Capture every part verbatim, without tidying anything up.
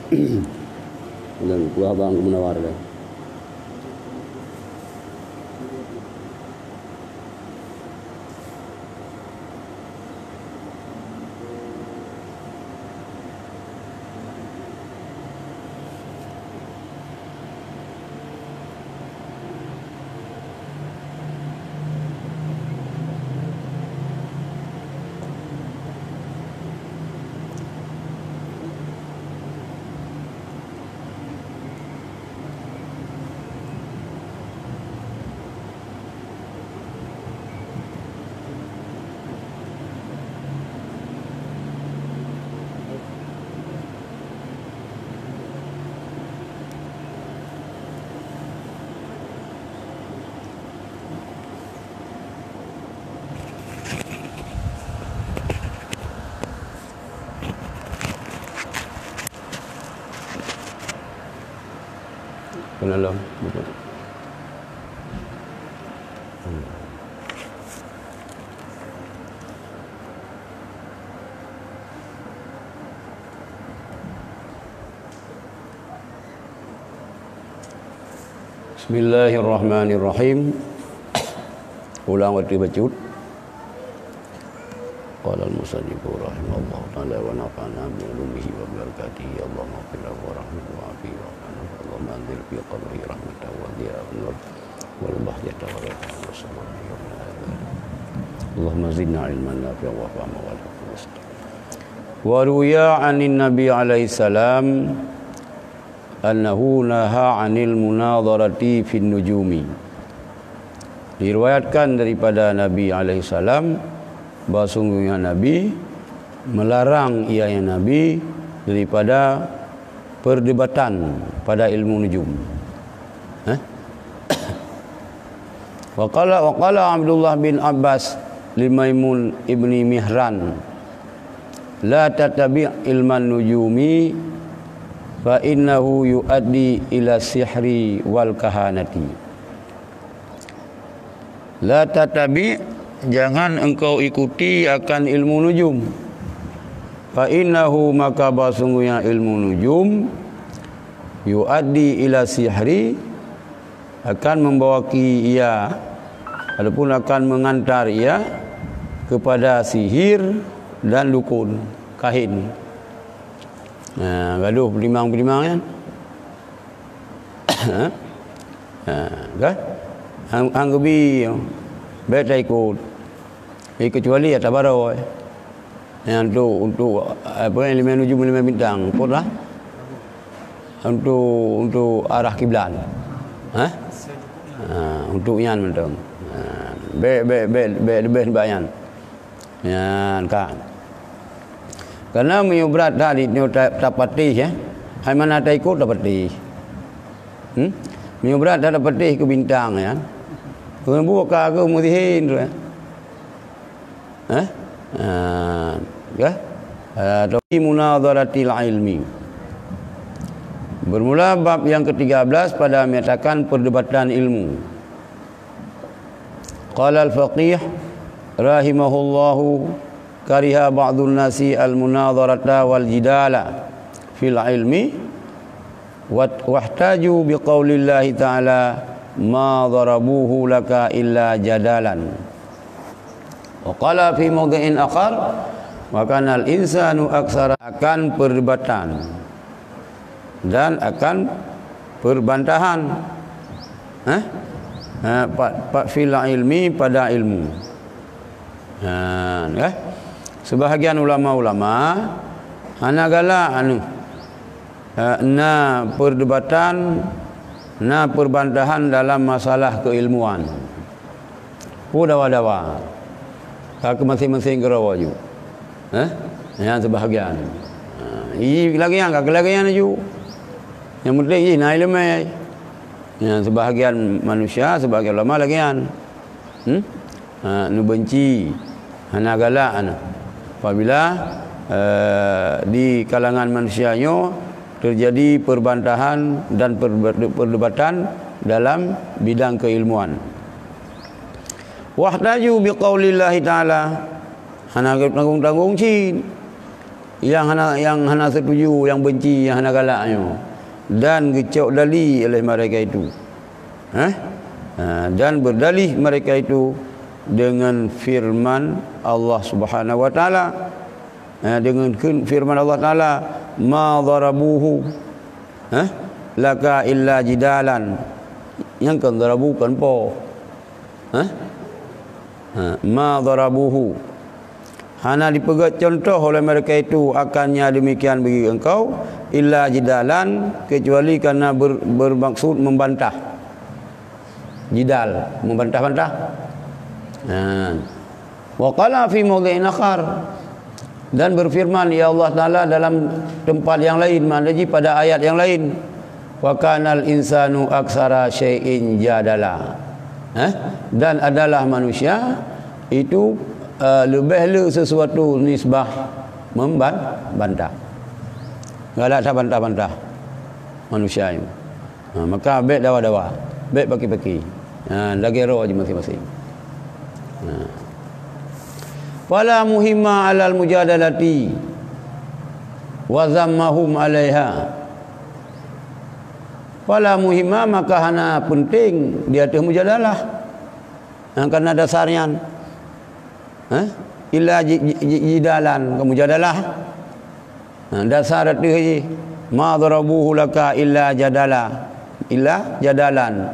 Dan kuah bang Munawar kan. Kenapa? Bismillahirrahmanirrahim. Ulang watée bacut. Qala al-musannif rahimahullahu ta'ala wa nafa'na bi ulumihi wa barakatihi. Allahumma ighfir lahu warhamhu wa'afihi wa'fu anhu. Allahumma anzil fi qabrihi rahmatan wa dhiya'an wa nur wal bahjata wa rifa'a wa surura. Allahumma zidna ilman nafi'an wa fahman wa rizqan. Wa ruwiya 'anin Nabi alaihi salam annahu naha 'anil munadharati fin nujumi. Diriwayatkan daripada Nabi alaihi salam bahwa sungguhnya Nabi melarang, ianya Nabi, daripada perdebatan pada ilmu nujum. Eh? Wa qala, wa qala Abdullah bin Abbas li Maimun ibni Mihran, "La tattabi' ilman nujumi fa innahu yuaddi ila sihri wal kahanati." "La tattabi', jangan engkau ikuti akan ilmu nujum. Fa innahu, maka bahwa sungguhnya ilmu nujum, yuaddi ila sihri, akan membawaki ia, ataupun akan mengantar ia kepada sihir dan dukun, kahin." Ha, gaduh peudimang-peudimang nyan. Ha, kan? Hang, hang geubi, bèk taikot. Eh, kecuali ya tabaroe. Yang untuk, untuk, apa, elemen nujum, elemen bintang. Apa dah? Untuk, untuk arah kiblat. Ha? Ha, untuk nyan mantong. Ha, bèk, bèk, bèk, bèk leubeh nibak nyan. Nyan kan. Karena meunyoe brat that nyoe ta-, tapatéh, ya. Hai mana taikot tapatéh. Hmm? Meunyoe brat that tapatéh keu bintang, ya. Keu buka keu musihin tu, ya. Hah? Ha, ya. Atau munadharatil ilmi. Bermula bab yang ketiga belas pada menyatakan perdebatan ilmu. Qala al-faqih rahimahullahu, kariha ba'dun nasi al-munadharata wal jidala fil ilmi, wat-, wahtaju biqaulillahi ta'ala, "Ma dharabuhu laka illa jadalan." Wa qala fi mawdhi'in akhar, "Wa kanal insanu aktsara," akan perdebatan dan akan perbantahan. Hah? Ha, pa-, pa-, fil ilmi, pada ilmu. Ha, ya. Sebahagian ulama-ulama hana galak anu, ha, na perdebatan, na perbantahan dalam masalah keilmuan. Peue dawa-dawa. Ka keu maséng-maséng keudroe ju. Eh? Nyan seubahagian. Ha, i lagèe nyan, ka keu lagèe nyan ju. Nyang penting jih na ileumèe. Nyan seubahagian manusia, seubahagian ulama lagèe nyan. Hmm? Ha, neubeunci, hana galak na. Apabila, eh, di kalangan manusia nyoe teujadi perbantahan dan perbe-, perdebatan dalam bidang keilmuan. Wahtaju biqaulillahi ta'ala, hana geutanggong-tanggong cit. Nyang hana, nyang hana setuju, nyang benci, nyang hana galak nyoe. Dan geucok dali oleh mereka itu. Eh? Ha, dan berdalih mereka itu dengan firman Allah Subhanahu wa Taala. Eh, dengan kun-, firman Allah Taala, "Ma darabuhu, eh, laka illa jidalan." Nyang kon darabu kon po. Eh? Ha, "Ma darabuhu." Hana dipeugét contoh oleh mereka itu akannya demikian bagi engkau, illa jidalan, kecuali karena ber-, bermaksud membantah. Jidal, membantah-bantah. Ha. Wa qala fi mawdhi'in akhar. Dan berfirman, ya Allah Taala, dalam tempat yang lain, maknanya pada ayat yang lain, "Wa kanal insanu aksara syai'in jadala." Eh? Dan adalah manusia itu, eh, leubeh le sesuatu nisbah memban-, bantah. Galak that bantah-bantah manusia itu. Ha, maka bék dawa-dawa, bék paki-paki. Ha, lagée roh jih masing-masing. Ha. Fala muhimma alal mujadalati wa zammahum alaiha. Fala muhimma, maka hana penting di ateueh mujadalah. Ha, karena dasar nyan. Ha? Illa ji-, ji-, ji-, jidalan, ka mujadalah. Ha, dasar ateueh jih, "Ma darabuhu laka illa jadala, illa jadalan."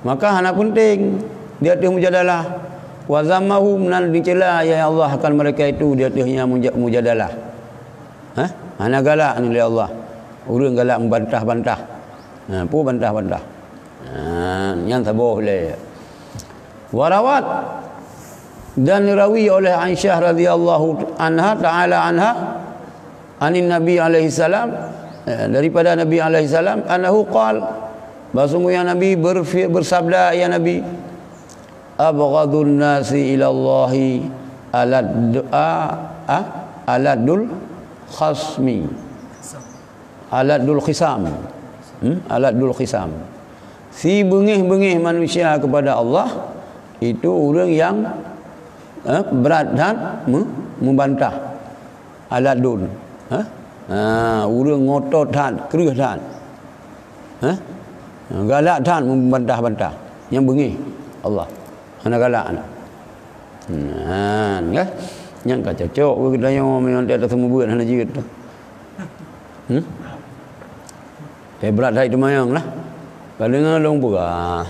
Maka hana penting di ateueh mujadalah. Wa zammahum, nan dicela, ya Allah, akan mereka itu di ateueh nya muja-, mujadalah. Ha? Hana galak ni lé Allah. Ureuëng galak membantah-bantah. Ha, peue bantah-bantah? Ha, nyan saboh lé. Warawat, dan dirawi oleh Aisyah radhiyallahu anha, ta'ala anha, anin Nabi alaihi salam, eh, daripada Nabi alaihi salam, annahu qal, bahwa sungguhnya Nabi berfi-, bersabda, ya Nabi, "Abghadun nasi ilallahi alad-, a, a, aladul khasmi." Aladul khisam. Hmm? Aladul khisam. Si beungéh-beungéh manusia kepada Allah, itu ureuëng yang, eh, brat that me-, membantah. Aladun. Eh? Ha, ureuëng ngotot that, kreueh that. Eh? Galak that membantah-bantah. Nyang beungéh Allah. Hana galak. Nah, kan? Nyang ka cocok ke geutanyoe meunyoe tak ada seumeubeuet hana jeuet tu. Hmm? Eh, brat hai teumayang lah. Ka deungoe lôn peugah.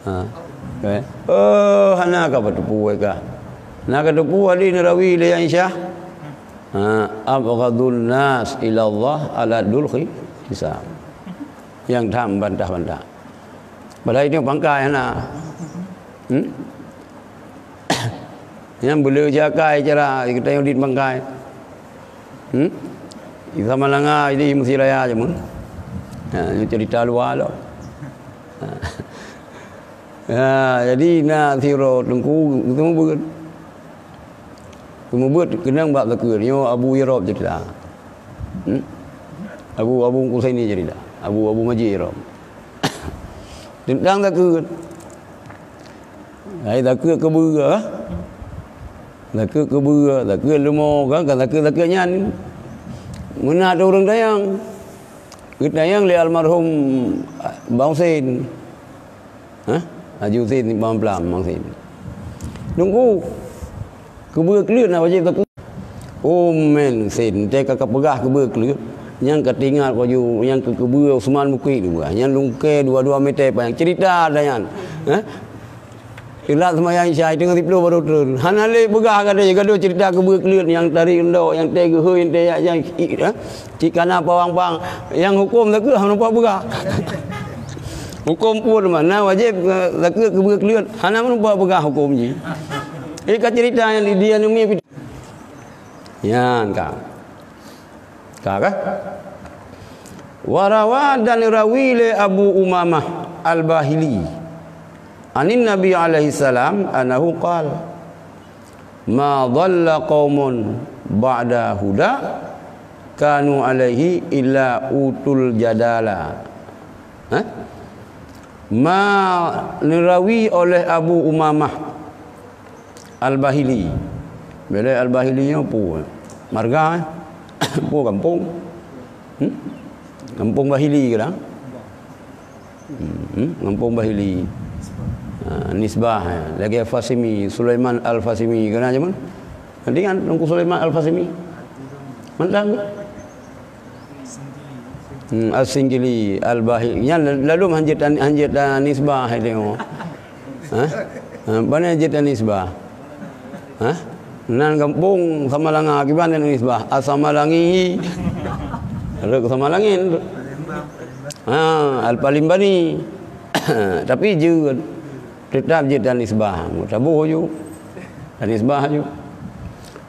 Ha. Eh. Oh, hana ka pateupeue ka. Na ka teupeue hadis neurawi lé Aisyah. Ha, abghadun nas ila Allah aladul khi-, khisam. Nyang that bantah-bantah. Padahai itu pangkai hana. Hmm? Nyang beu le jakai cara geutanyoe dit bangkai. Hmm? Isa malanga ini mesti raya je mun. Ha, ini cerita luar lah. Ha. Ha, jadi na sidroe teungku, teungku beuet. Teungku beuet keunong bak zakeuet. Nyoe Abu Irob cerita. Hmm? Abu, Abu Husaini cerita. Abu, Abu Majid Irob. Tentang zakeuet. Hai zakeuet keubeue, ha? Zakeuet keubeue, zakeuet leumo, kan, kan zakeuet-zakeuet nyan. Meunan ureuëng tanyong. Geutanyong lé almarhum Bang Husin. Ha? Haji Husin Bang Plam, Bang Husin. Teungku, keubeue kleuet na wajéb zakeuet. Oh, men, Husin, teuka ka peugah keubeue kleuet. Nyang ka teuingat laju, nyang keu keubeue Usman Bukit tu bah. Nyang lungkée dua-dua meter panyang. Cerita dah nyan. Ha? Teulat seumayang Isya, teungoh siplôh baru treun. Hana lé peugah gata, gadoh cerita keubeue kleuet nyang tari eundok, nyang tée geuhôi, nyang tée yak, nyang i-, ha? Cit kana pawang-pang. Nyang huköm zakeuet hana nampak peugah. Huköm pun mana wajéb, eh, zakeuet keubeue kleuet. Hana nampak peugah huköm jih. Eh, ka cerita nyang di, di anu mi, nyan ka. Ka kah? Warawa dan rawi lé Abu Umamah Al-Bahili. Anin Nabi alaihi salam annahu qal, "Ma dhalla qaumun ba'da huda kanu alaihi illa utul jadala." Ha? Ma neurawi oleh Abu Umamah Al-Bahili. Bila Al-Bahili nyoe peue? Marga, eh? Peue gampông? Hmm? Gampông Bahili keu na? Hmm, gampông Bahili. Ha, nisbah, eh. Lagèe Fasimi, Sulaiman Al-Fasimi keu na jameun? Ingat Teungku Sulaiman Al-Fasimi? Mantong. Hmm, As-Singkili, Al-Bahili. Nyan lalu hanjeuet, hanjeuet nisbah hai tengok. Hah? Ha, bana jeuet nisbah? Hah? Nan gampông Samalanga, kiban nisbah? Asamalangi. Rek Samalangin. Ha, Al-Palimbani. Tapi jeuet. Tetap jeuet nisbah. Taboh ju. Nisbah ju.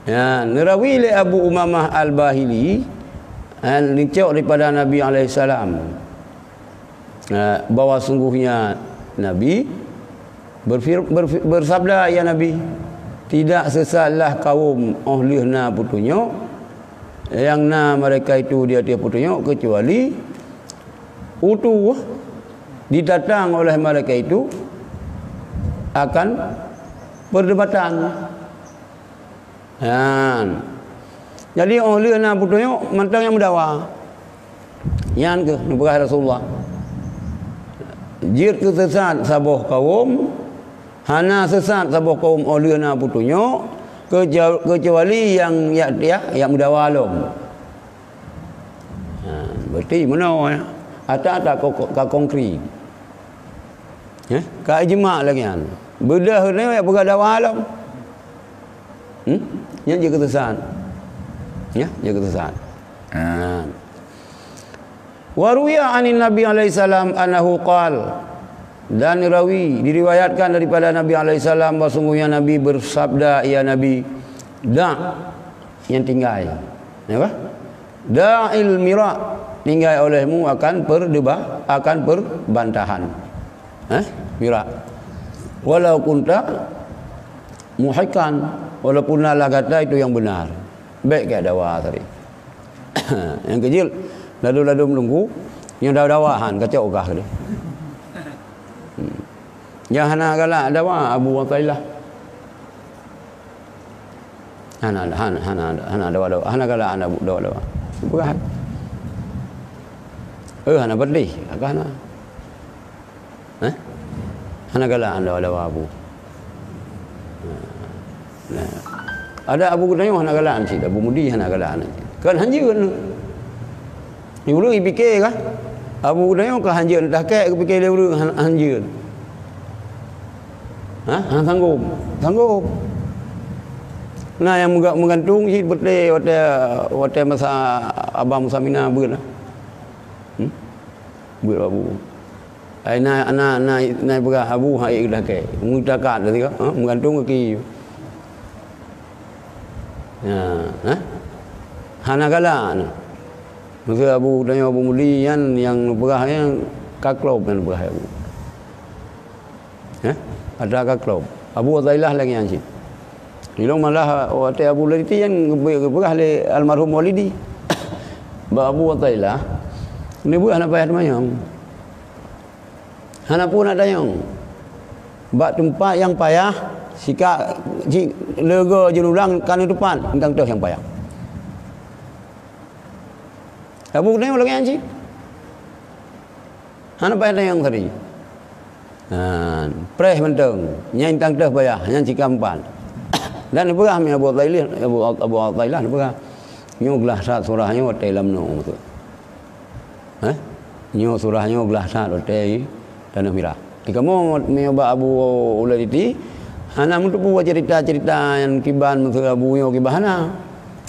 Ya, neurawi lé Abu Umamah Al-Bahili, ha, neucok daripada Nabi alaihissalam. Eh, bahwa sungguhnya Nabi berfir-, berfi-, bersabda, "Ya Nabi, tidak sesatlah kaum óh lheueh na peutunyok, yang na mereka itu di atas peutunyok, kecuali utuh didatang oleh mereka itu akan perdebatan." Nyan. Jadi, óh lheueh na peutunyok, mantong nyang meudawa. Nyan keuh neupeugah Rasulullah. Jeuet keu sesat saboh kaum, hana sesat saboh kaum óh lheueh na peutunyok, keuca-, keucuali nyang yak, yak, yak meudawa lom. Ha, berarti meunoe, ya. Ata-ata ka, ka konkret. Ya, ka ijma lagèe nyan. Beudôh nyoe ya peugah dawa lom. Hmm? Nyan jeuet keu sesat. Ya, jeuet keu sesat. Ha. Wa ruwiya 'anin Nabi alaihi salam annahu qal. Dan rawi, diriwayatkan daripada Nabi alaihi salam bahwa sungguhnya Nabi bersabda, "Ya Nabi, da'," yang tinggai. Ya, apa? "Da'il mira'," tinggai olehmu akan perdeba-, akan perbantahan. Eh? Mira'. "Walau kunta muhiqqan," walaupun nalah gata itu yang benar. Bèk keu dawa tadi. Nyang keujeuet, ladôm-ladôm lunggu, nyang dawa-dawa han, kacok gah deh. Hmm. Nyang hana galak dawa, Abu Athaillah. Hana, hana, hana, hana dawa-dawa, hana galak hana dawa-dawa. Bukan. Eh, hana pedih, agak hana. Eh? Hana galak dawa-dawa Abu. Nah. Ada Abu Geutanyoe hana galak cit, Abu Mudi hana galak cit. Kan hanjeut. Di ureueng ipike kah? Abu Geutanyoe ka hanjeut, entah kek geupike lé ureueng han-, hanjeut. Ha? Hana sanggob. Sanggob. Nah, nyang meuga-, meugantung cit watèe, watèe, watèe masa Abah Musa Mina beuet lah. Hmm? Beuet Abu. Ai na, na, na, na peugah Abu hai geudakée. Meutakat tadi ka, ha? Meugantung keu ki. Ya, ha? Hana galak na. Masa Abu tanyoe Abu Mudi nyan nyang peugah nyan ka klop nyan peugah Abu. Ya? Ada ka klop. Abu Athaillah lagée nyan cit. Ilong malah watée Abu Ulaiti nyan geupe-, geupeugah lé almarhum Walidi. Bak Abu Athaillah, neubeue hana payah teumanyong. Hana peue na tanyong. Bak teumpat nyang payah, sikak ji leugo jeunulang ka neuteupat, teuntang toh nyang payah. Abu Geutanyoe lagée nyan cit. Hana payah tanyong tadi. Ha, preh mantong. Nyan teuntang toh payah, nyan sikak empat. Dan neupeugah mi Abu Athaillah, Abu, Abu Athaillah neupeugah. Nyoe glah that surah nyoe watée lam nyoe. Hah? Nyoe surah nyoe glah that watée tanoh mirah. Di kamoe meunyoe bak Abu Ulaiti, hana meuteupeue cerita-cerita nyang kiban meuseu Abu nyoe kiban hana.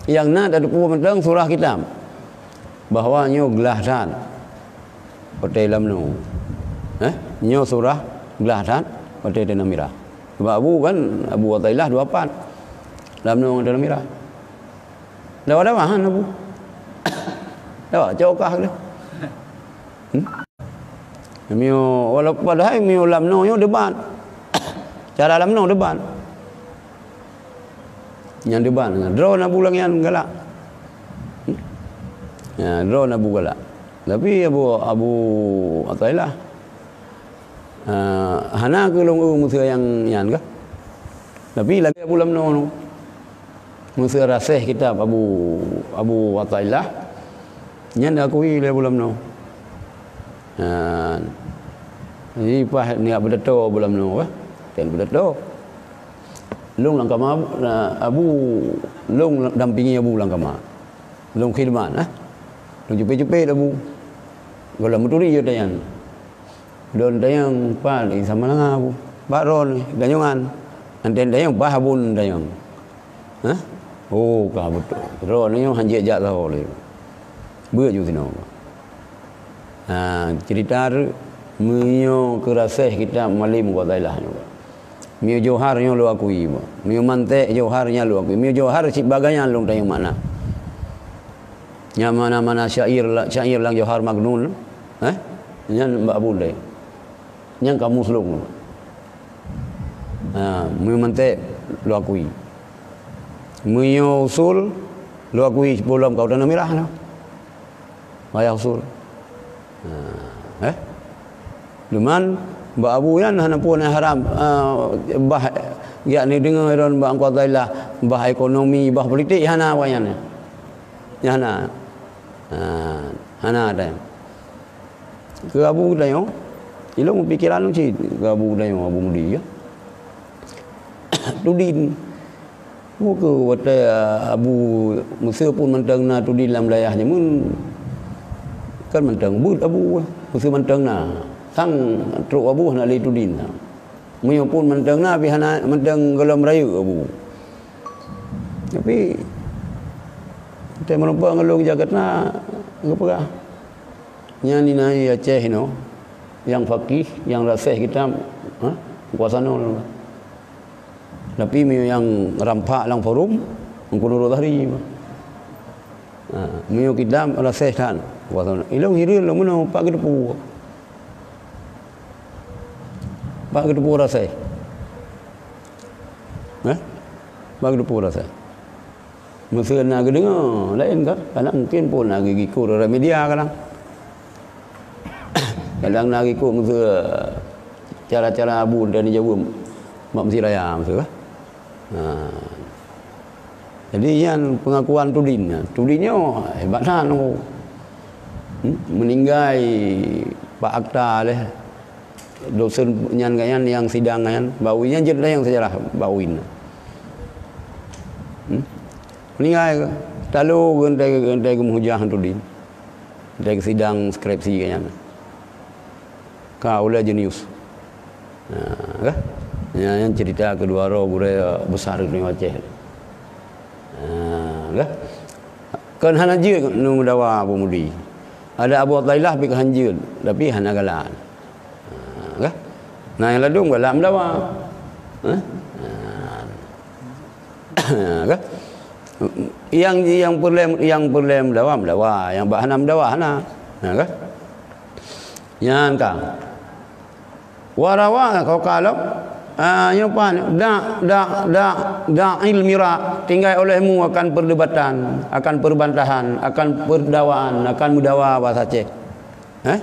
Nyang na tateupeue mantong surah kitab. Bahwa nyoe glah that watée lam nyoe. Hah? Nyoe surah glah that watée tanoh mirah. Sebab Abu kan, Abu Athaillah dua pat. Lam nyoe tanoh mirah. Dawa-dawa han Abu. Dawa cok kah lé. Hmm? Mio, walaupun padahai mio lam nyoe debat. Cara lam nyoe debat. Nyang debat dengan droe Abu lagée nyan galak. Hmm? Ya, droe Abu galak. Tapi Abu, Abu Athaillah, ah, hana keu lôn eu meuseu nyang nyan kah. Tapi lagée Abu lam nyoe. Meuseu raseh kitab Abu, Abu Athaillah, nyan akui lé bulam nyoe. Ha. Jadi paih niat beudatoe bulam nyoe, kan beudatoe. Lôn lam kama Abu, lôn dampingi Abu lam kama. Lôn khidmat, eh. Lôn cupet-cupet Abu. Gohlom meuturi yo tanyan. Don tanyong pat, eh, sama langa Abu. Bak ron, tanyongan. Anten tanyong, bah Abu tanyong. Hah? Oh, ka beutôi. Droeneuh nyoe han jeuet jak saho lé. Beuet ju sinoe. Ha, cerita tu, meunyoe keuraseh kitab Muallim Ghazailah nyoe. Meunyoe Johar nyoe lôn akui, bah. Meunyoe mantek Johar nyan lôn akui. Meunyoe Johar cit bagayan lôn tanyong makna. Nyan mana-mana syair la-, syair lam Johar Magnun, eh? Nyan bak Abu Dai. Nyan kamus lôn. Ha, meunyoe mantek lôn akui. Meunyoe usul lôn akui sipoh lom ka u Tanah Mirah nyoe. Wayah usul. Ha, eh? Cuman bak Abu nyan hana pun nyang haram, eh, bah, jak neudeungoe droen bak Ungku Athaillah, bah ekonomi, bah politik hana awaknyan. Nyan hana. Ha, hana ada. Keu Abu Dayong, ilong pikiran cit keu Abu Dayong, Abu Mudi, ya. Tudin. Buku watée Abu Meuseu pun mantong na tudin lam dayah nyoe, kan mantong buet Abu Meuseu mantong na. Sang trok Abu hana lé tudin. Meunyoe pun mantong na, pih hana mantong gohlom rayeuk Abu. Tapi, watée meurumpok ngon lôn Jakarta, geupeugah, "Nyan inan Aceh inoe, nyang fakih, nyang raseh kitab, ha, kuasa nol." Tapi meunyoe nyang rampak lam forum, Teungku Nurul Zahri. Ha, meunyoe kitab raseh that, kuasa nol. Ilong hireuen lom meunoe, pat geuteupeue. Pat geuteupeue rasai. Eh? Pat geuteupeue rasai. Meuseu na geudeungoe, laén kan? Kadang mungkin pun na geugiku dari media kadang. Kadang na geugiku meuseu cara-cara Abu dan jaweueb mak meusi raya meuseu kan? Ha. Jadi nyan pengakuan Tudin nyan. Tudin nyoe hebat that nunggu. Hmm? Meuninggai Pak Akta leh. Dosen nyan nyan nyang sidang nyan, Bawi nyan jeuet nyang sejarah Bawi nyan. Hmm? Meuninggai ke? Talo geuntée, geuntée geumeuhujah Tudin. Geuntée sidang skripsi nyan. Ka ulée jenius. Nah, kah? Nyan, nyan cerita kedua roh gurée besar di Aceh. Nah, kah? Kon hana jeuet nu meudawa Abu Mudi. Ada Abu Athaillah pih kon han jeuet, tapi hana galak. Nah, kah? Nah, nyang ladum galak meudawa. Hah? Nah. Kah? Yang, yang peureulée, yang peureulée meudawa, meudawa. Yang bak hana meudawa, hana. Nah, kah? Nyan ka. Warawa kau kalok, ah, nyoe pan, da, da, da, da'il mira, tinggai olehmu akan perdebatan, akan perbantahan, akan perdawaan, akan meudawa bahasa Aceh. Eh?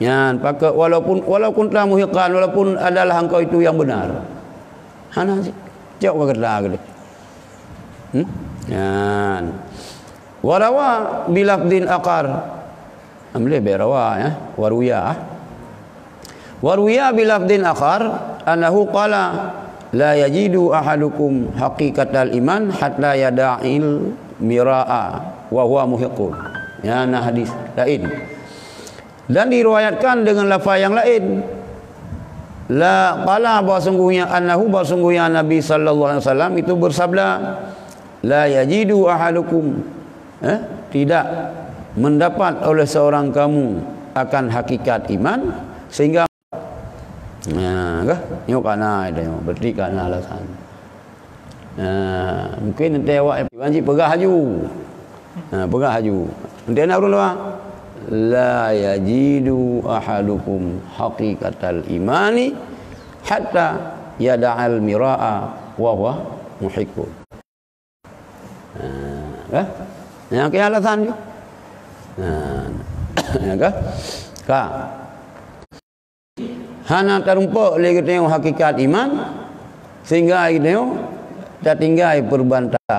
Nyan, pakai walaupun, walau kunta muhiqan, walaupun adalah engkau itu yang benar. Hana sih. Cok bak kata gitu. Hmm? Nyan. Warawa bilafdin akar. Amleh berawa, ya. Waruya. Waruya bilafdin akhar annahu qala la yajidu ahadukum haqiqatal iman hatta yada'il mira'a wa huwa muhiqqun. Ya, na hadis lain. Dan diriwayatkan dengan lafaz yang lain. La qala bahwa sungguhnya annahu bahwa sungguhnya Nabi sallallahu alaihi wasallam itu bersabda, "La yajidu ahadukum," eh, tidak mendapat oleh seorang kamu akan hakikat iman sehingga, nah, kah? Nyoe kana itu, berarti kana alasan. Nah, mungkin nanti awak wajib peugah haju. Nah, peugah haju. Nanti anak ureueng luwa, "La yajidu ahadukum haqiqatal imani hatta yada'al mira'a wa huwa muhiqqun." Nah, kah? Nyang keu alasan tu. Nah, ya kah? Ka. Hana tarumpok lé geutanyoe hakikat iman, sehingga geutanyoe tatinggai peurbantahan.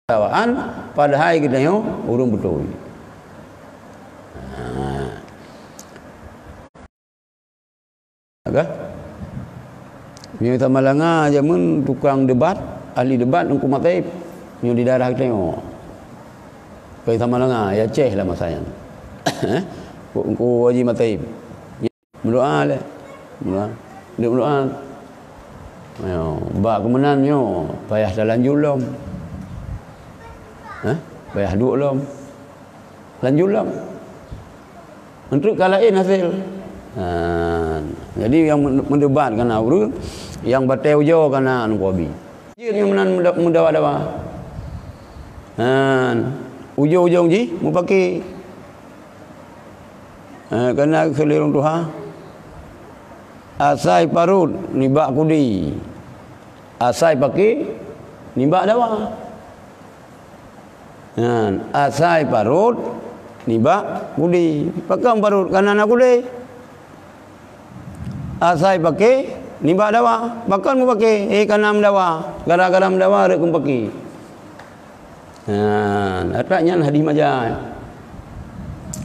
Awaknyan, padahai geutanyoe ureuëng beutôi. Ha. Ka? Meunyoe Samalanga jameun tukang debat, ahli debat Teungku Mat Thaib. Meunyoe di daerah geutanyoe. Ka Samalanga, ya Aceh lah masa nyan. Teungku Haji Mat Thaib. Meudoa lé. Meudoa. Dek meudoa. Yo, bak keumeunanyoe payah talanjut lom. Hah? Payah duek lom. Lanjut lom. Enteuk ka laén hasé. Ha, jadi nyang men-, meudebat kana ureuëng, nyang batée ujoe kana aneuëk Nabi. Jeuet nyang meunan meuda-, meudawa-dawa. Ha, ujong-ujong jih mupake. Eh, kana keu lé ureuëng tuha, asai parot nibak kudé, asai pake nibak dawa. Nyan, asai parot nibak kudé. Pakon parot kana na kudé? Asai pake nibak dawa. Pakon mupake? Eh, kana meudawa. Gara-gara meudawa rot keu pake. Nah, ata nyan hadis maja.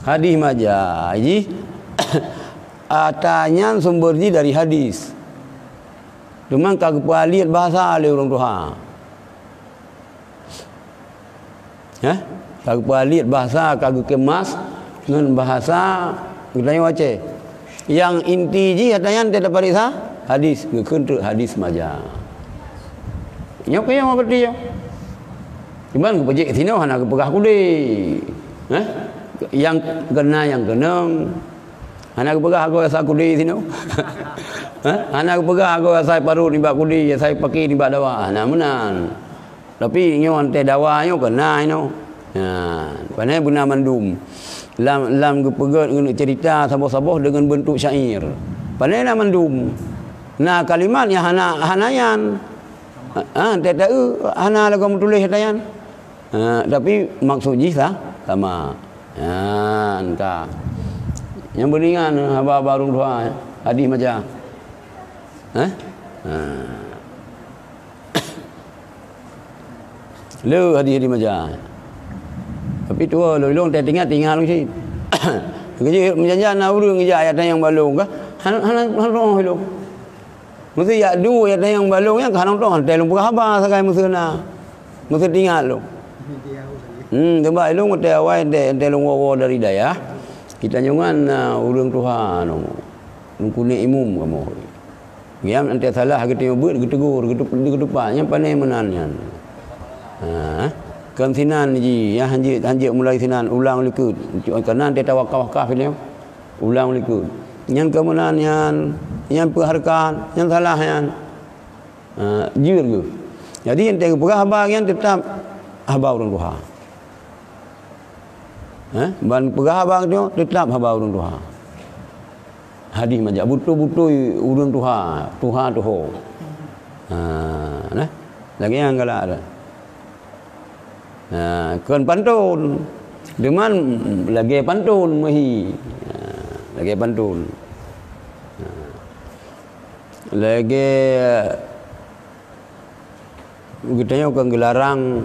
Hadis maja jih, ata nyan sumber jih dari hadis. Teuma ka geupeualiet bahasa lé ureuëng tuha. Hah? Ka geupeualiet bahasa, ka geukemas ngon bahasa geutanyoe Aceh. Nyang inti jih ata nyan teuh tapareksa hadis, geukheun treuk hadis maja. Nyoe keuh nyang berarti nyoe. Cuman geupeujeuet sinoe hana geupeugah kudé. Hah? Nyang keuna nyang keunong. Hana geupeugah agoe asai kudé sinoe. Hah? Hana geupeugah agoe asai parot nibak kudé, asai pake nibak dawa. Hana meunan. Tapi nyoe antée dawa nyoe keuna inoe. Ha, pane beuna mandum. Lam, lam geupeugét ngon cerita saboh-saboh deungon beuntuk syair. Pane na mandum. Na kalimat nyang hana, hana nyan. Ha, antée taeu hana lagoe meutuléh ata nyan. Ha, tapi maksud jih sa-, sama. Ha, entah. Nyang beuningan haba-haba ureuëng tuha, hadis maja. Ha? Ha. Le hadis-hadis maja. Tapi tuwo lôn, lôn teuingat, teuingat lôn cit. Keujeuet meujanjan na ureuëng geujak ayat nyang balong kah? Hana, hana, hana roh lôn. Meusti jak duek ayat nyang balong nyan ka hana roh, teuh lôn peugah haba sagai meuseue na. Meuseue teuingat lôn. Hmm, teuma lôn watée awai teuh, teuh lôn woe-woe dari dayah. Kita nyongan na ureuëng tuha nyoe. Lôn keuneuk imum kamoe. Nyan antée salah geutanyoe beuet geutegur, geutup-, geutupat, nyan pane meunan nyan. Ha, kon sinan jih, ya hanjeuet, hanjeuet mulai sinan, ulang likot. Kana antée tawakaf-wakaf nyoe, ulang likot. Nyan keu meunan nyan, nyan peuhareukat, nyan salah nyan. Ha, jeuet geuh. Jadi antée geupeugah haba nyan teutap haba ureuëng tuha. Eh, ban peugah haba nyoe teutap haba ureuëng tuha. Hadis maja beutôi-beutôi ureuëng tuha, tuha tuho. Ha, nah. Lagée nyang galak dah. Ha, kon pantôn. Deungon lagée pantôn meuhi. Ha, lagée pantôn. Ha. Lagée geutanyoe kon geularang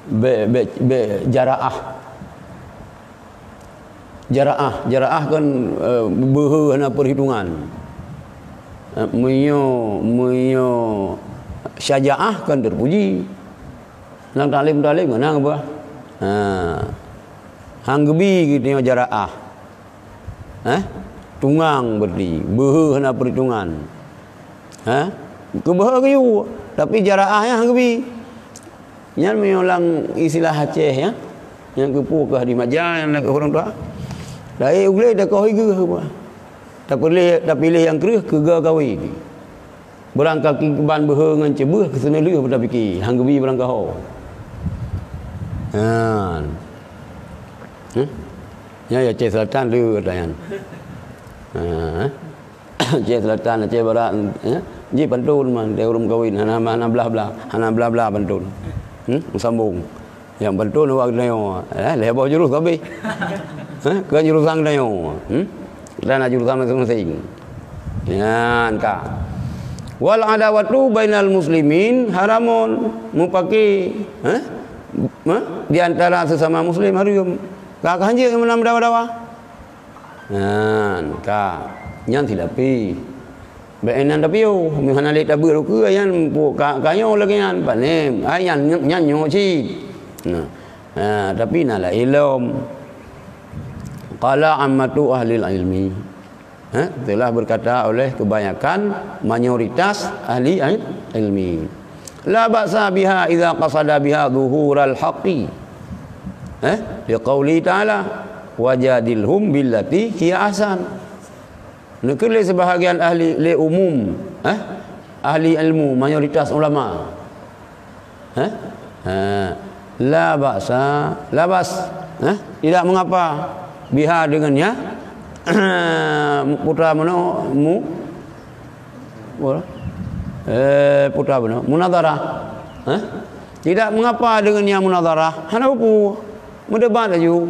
bék, bék, bék jaraah. Jaraah, jaraah kon, eh, beuhe hana peuhitungan. Eh, meunyoe, meunyoe syajaah kon teupuji. Lam taklim-taklim meunan bah. Ha. Hang geubi geutanyoe jaraah. Eh? Tungang berarti, beuhe hana peuhitungan. Ha? Keubeuhe geuyue, tapi jaraah nyan hana geubi. Nyan meunyoe lam istilah Aceh, ya. Nyang keupeue keu hadis maja nyang na keu ureuëng tuha. Dari ulée dakoh igeue keubah. Tapiléh, tapiléh nyang kreueh keu geu kawé. Beurangkaki ban beuhe ngon ceubeueh keu seuneulheueh beutapike, hana geubi beurangkaho. Nyan. Hah? Nyan ya Aceh Selatan le ata nyan. Ha. Aceh Selatan, Aceh Barat, ya. Ji pantôn man, di ureuëng kawin, hana, hana blah-blah, hana blah-blah pantôn. Hmm? Sambung. Nyang pantôn awak geutanyoe, eh, lhée boh jurus ka habéh. Hah? Kon jurusan geutanyoe. Hmm? Kita na jurusan masing-masing. Nyan ka. Wal adawatu bainal muslimin haramun mupake, hah? Ha? Di antara sesama muslim hareuem. Ka, ka hanjeuet ngon meudawa-dawa. Nyan, ka. Nyan silapeh. Bèk inan tapiôh, meuhana lé tabeuet ukeue, nyan pu-, ka, ka nyoe lagèe nyan, pané. Ai nyan, nyan nyoe cit. Nah. Ha, tapi na laén lom. Qala ammatu ahlil ilmi. Ha, telah berkata oleh kebanyakan mayoritas ahli il-, ilmi. La ba'sa biha idza qasada biha zuhural haqqi. Eh, liqauli ta'ala, "Wajadilhum billati hiya ahsan." Neukeuleh sebahagian ahli lé umum, eh, ahli ilmu, mayoritas ulama. Eh? Ha. La ba'sa, la ba's, eh? Tidak mengapa biha dengannya putra meno mu, eh, putra meno munadharah. Eh? Tidak mengapa dengannya munadharah. Hana peue. Meudebat laju.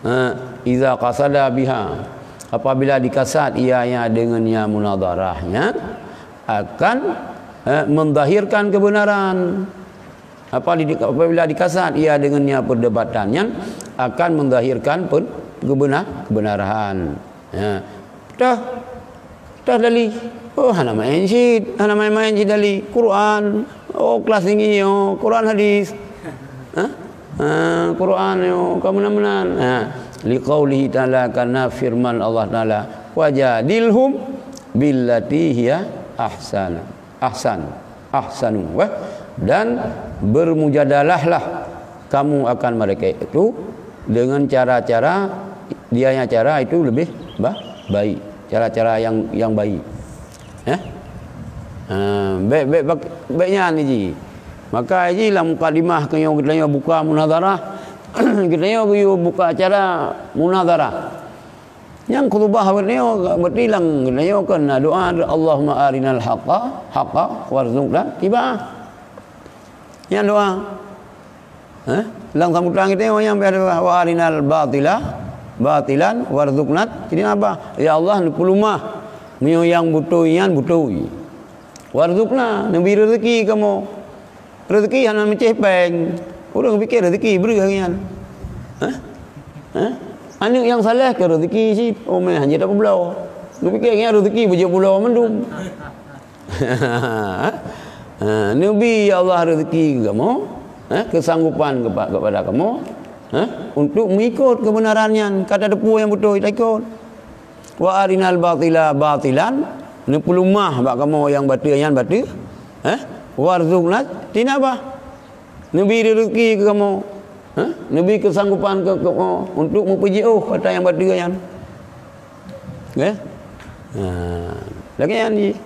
Ha, iza qasada biha. Apabila dikasat ia, ia dengannya munadharahnya, akan, eh, menzahirkan kebenaran. Apa di-, apabila dikasat ia dengannya perdebatan nyan, akan menzahirkan pen-, kebenar-, kebenaran. Ya. Dah, dah dali. Oh, hana main cit, hana main-main cit dali. Quran. Oh, kelas tinggi, oh, Quran hadis. Ha? Ha, Quran, oh, ka meunan-meunan. Ha. Liqaulihi ta'ala, karena firman Allah Ta'ala, "Wajadilhum billati hiya ahsana." Ahsan, ahsanu, eh? Dan bermujadalahlah kamu akan mereka itu dengan cara-cara, dianya cara itu lebih ba-, baik, cara-cara yang, yang baik. Eh? Ha, bèk, bèk, bèk, bèk nyan ji. Maka ji lam mukadimah keu nyoe geutanyoe buka munazarah, geutanyoe geuyue buka acara munazarah. Nyang khutubah geutanyoe, berarti lam geutanyoe kan na doa, "Allahumma arinal haqqa haqqa warzuqna tiba'ah." Nyan doa. Eh? Lam sambutan geutanyoe nyang biasa doa, "Wa arinal batila batilan warzuqna tinabah." Ya Allah, neupeulumah meunyoe nyang beutôi nyan beutôi. Warzuqna, neubi rezeki kamoe. Rezeki hana meucéh péng. Ureueng pikir rezeki breueh nyan. Hah? Hah? Aneuk nyang saleh keu rezeki cit, oh meuhan jeuet tapeubloe. Geupikir nyan rezeki beujeuet pulo mandum. Ha, neubi, ya Allah, rezeki keu kamoe, ha, kesanggupan kepa-, kepada kamoe, ha, untuk mengikut kebenaran nyan, ka tateupeue nyang beutôi taikot. Wa arinal batila batilan, neupeulumah bak kamoe nyang bateue nyan bateue, eh? Warzuqna tinabah, neubi rezeki keu kamoe, eh? Neubi keusanggupan keu, keu kamoe untuk meupeujiôh ata nyang bateue nyan. Oke? Ha, lagèe nyan jih.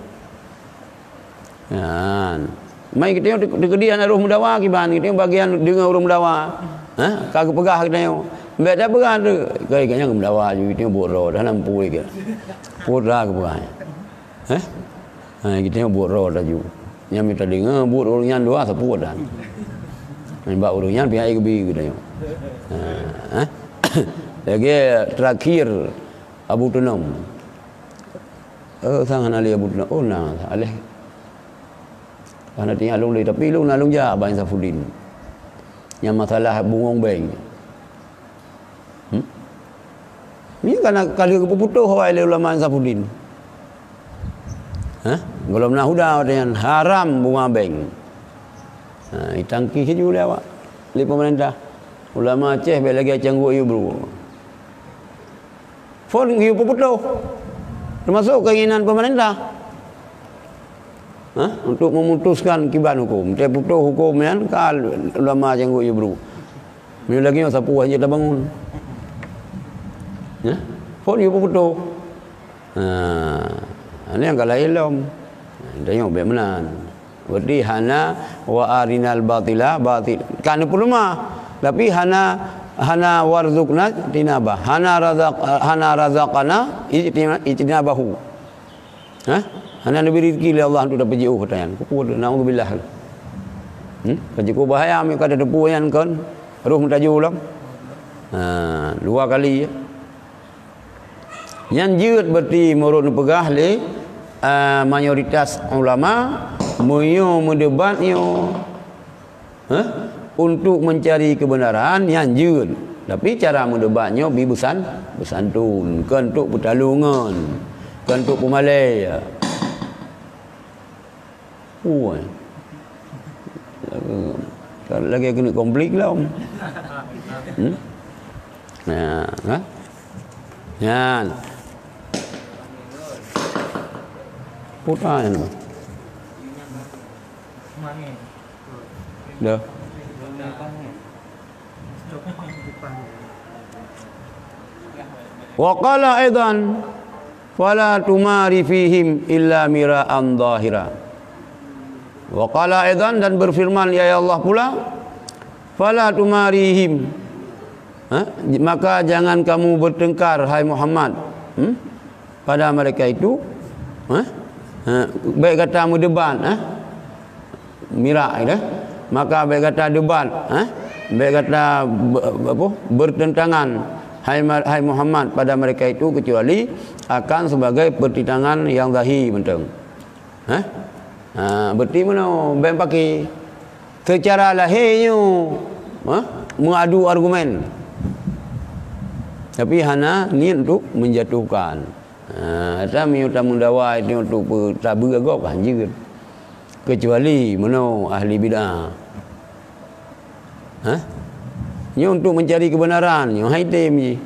Nyan. Mai geutanyoe teu-, teukeudi hana roh meudawa kiban, geutanyoe bagian deungoe ureueng meudawa. Ha? Ka geupeugah geutanyoe. Bèk tapeugah tu. Kai geutanyoe meudawa ju, geutanyoe buet droe, hana meupue geuh. Peue geupeugah. Ha? Ha, geutanyoe buet droe laju. Nyang mita deungoe buet ureueng nyan dua sapeue dan. Nibak ureueng nyan pihak geubi geutanyoe. Ha, ha? Lagèe terakhir Abu Tunom. Oh, sang hana lé Abu Tunom. Oh, na, aléh. Hana tinggai lôn lé, tapi lôn na lôn jak bak Insafuddin. Nyang masalah bungong bank. Hmm? Nyan kana ka lheueh geupeuputoh awai lé ulama Insafuddin. Hah? Gohlom na huda watèe nyan haram bunga bank. Ha, itangki laju lé awak, lé peumeurintah. Ulama Aceh bèk lagèe cangguek yue bru. Phôn geuyue peuputoh, teumasok keinginan pemerintah. Hah? Untuk memutuskan kiban hukum. Teuputoh hukum nyan ka ulama cangguek yue bru. Meunyoe lagèe nyoe sapeue hana tabangun. Hah? Phôn geuyue peuputoh. Ha, nyan ka laén lom. Tanyoe bèk meunan. Berarti hana wa arinal batila batil. Ka neupeuleumah. Tapi hana, hana warzuqna tinaba. Hana razaq-, hana razaqana ijtina-, ijtinabahu. Hah? Hana neubri rezeki lé Allah untuk tapeujiôh keu tanyan. Kupeue tu? Naudzubillah. Hmm? Ka cukup bahaya meuka tateupeue nyan kon. Roh meutajô lom. Ha, dua kali, ya. Nyan jeuet berarti meunurot neupeugah lé, a, mayoritas ulama, meunyoe meudebat nyoe, hah? Untuk mencari kebenaran nyan jeuet, tapi cara meudebat nyoe bi beusan-, beusantun, kon untuk peutalongan, kon untuk peumalée. Ui. Lagée keuneuk konflik lom. Hmm? Nah, ha? Nyan. Putar nyan. Dah. Wa qala aidan, "Fala tumari fihim illa mira'an zahira." Wa qala aidan, dan berfirman, ya Allah pula, "Fala tumarihim." Ha? Maka jangan kamu bertengkar, hai Muhammad. Hmm? Pada mereka itu, ha? Ha, baik kata meudebat, ha? Mirak, ya. Maka baik kata debat, ha? Baik kata be-, apa? Bertentangan, hai Ma-, hai Muhammad, pada mereka itu kecuali akan sebagai pertentangan yang zahir mantong. Ha? Ha, berarti meunoe, bèk paké. Secara lahé nyoe, ha? Meuadu argumen. Tapi hana niat untuk menjatuhkan. Ha, ata meunyoe tameudawa nyoe untuk peu-, tabeue gob, ha, jeuet. Kecuali meunoe ahli bid'ah. Ha? Nyoe untuk mencari kebenaran, nyoe hai tem jih.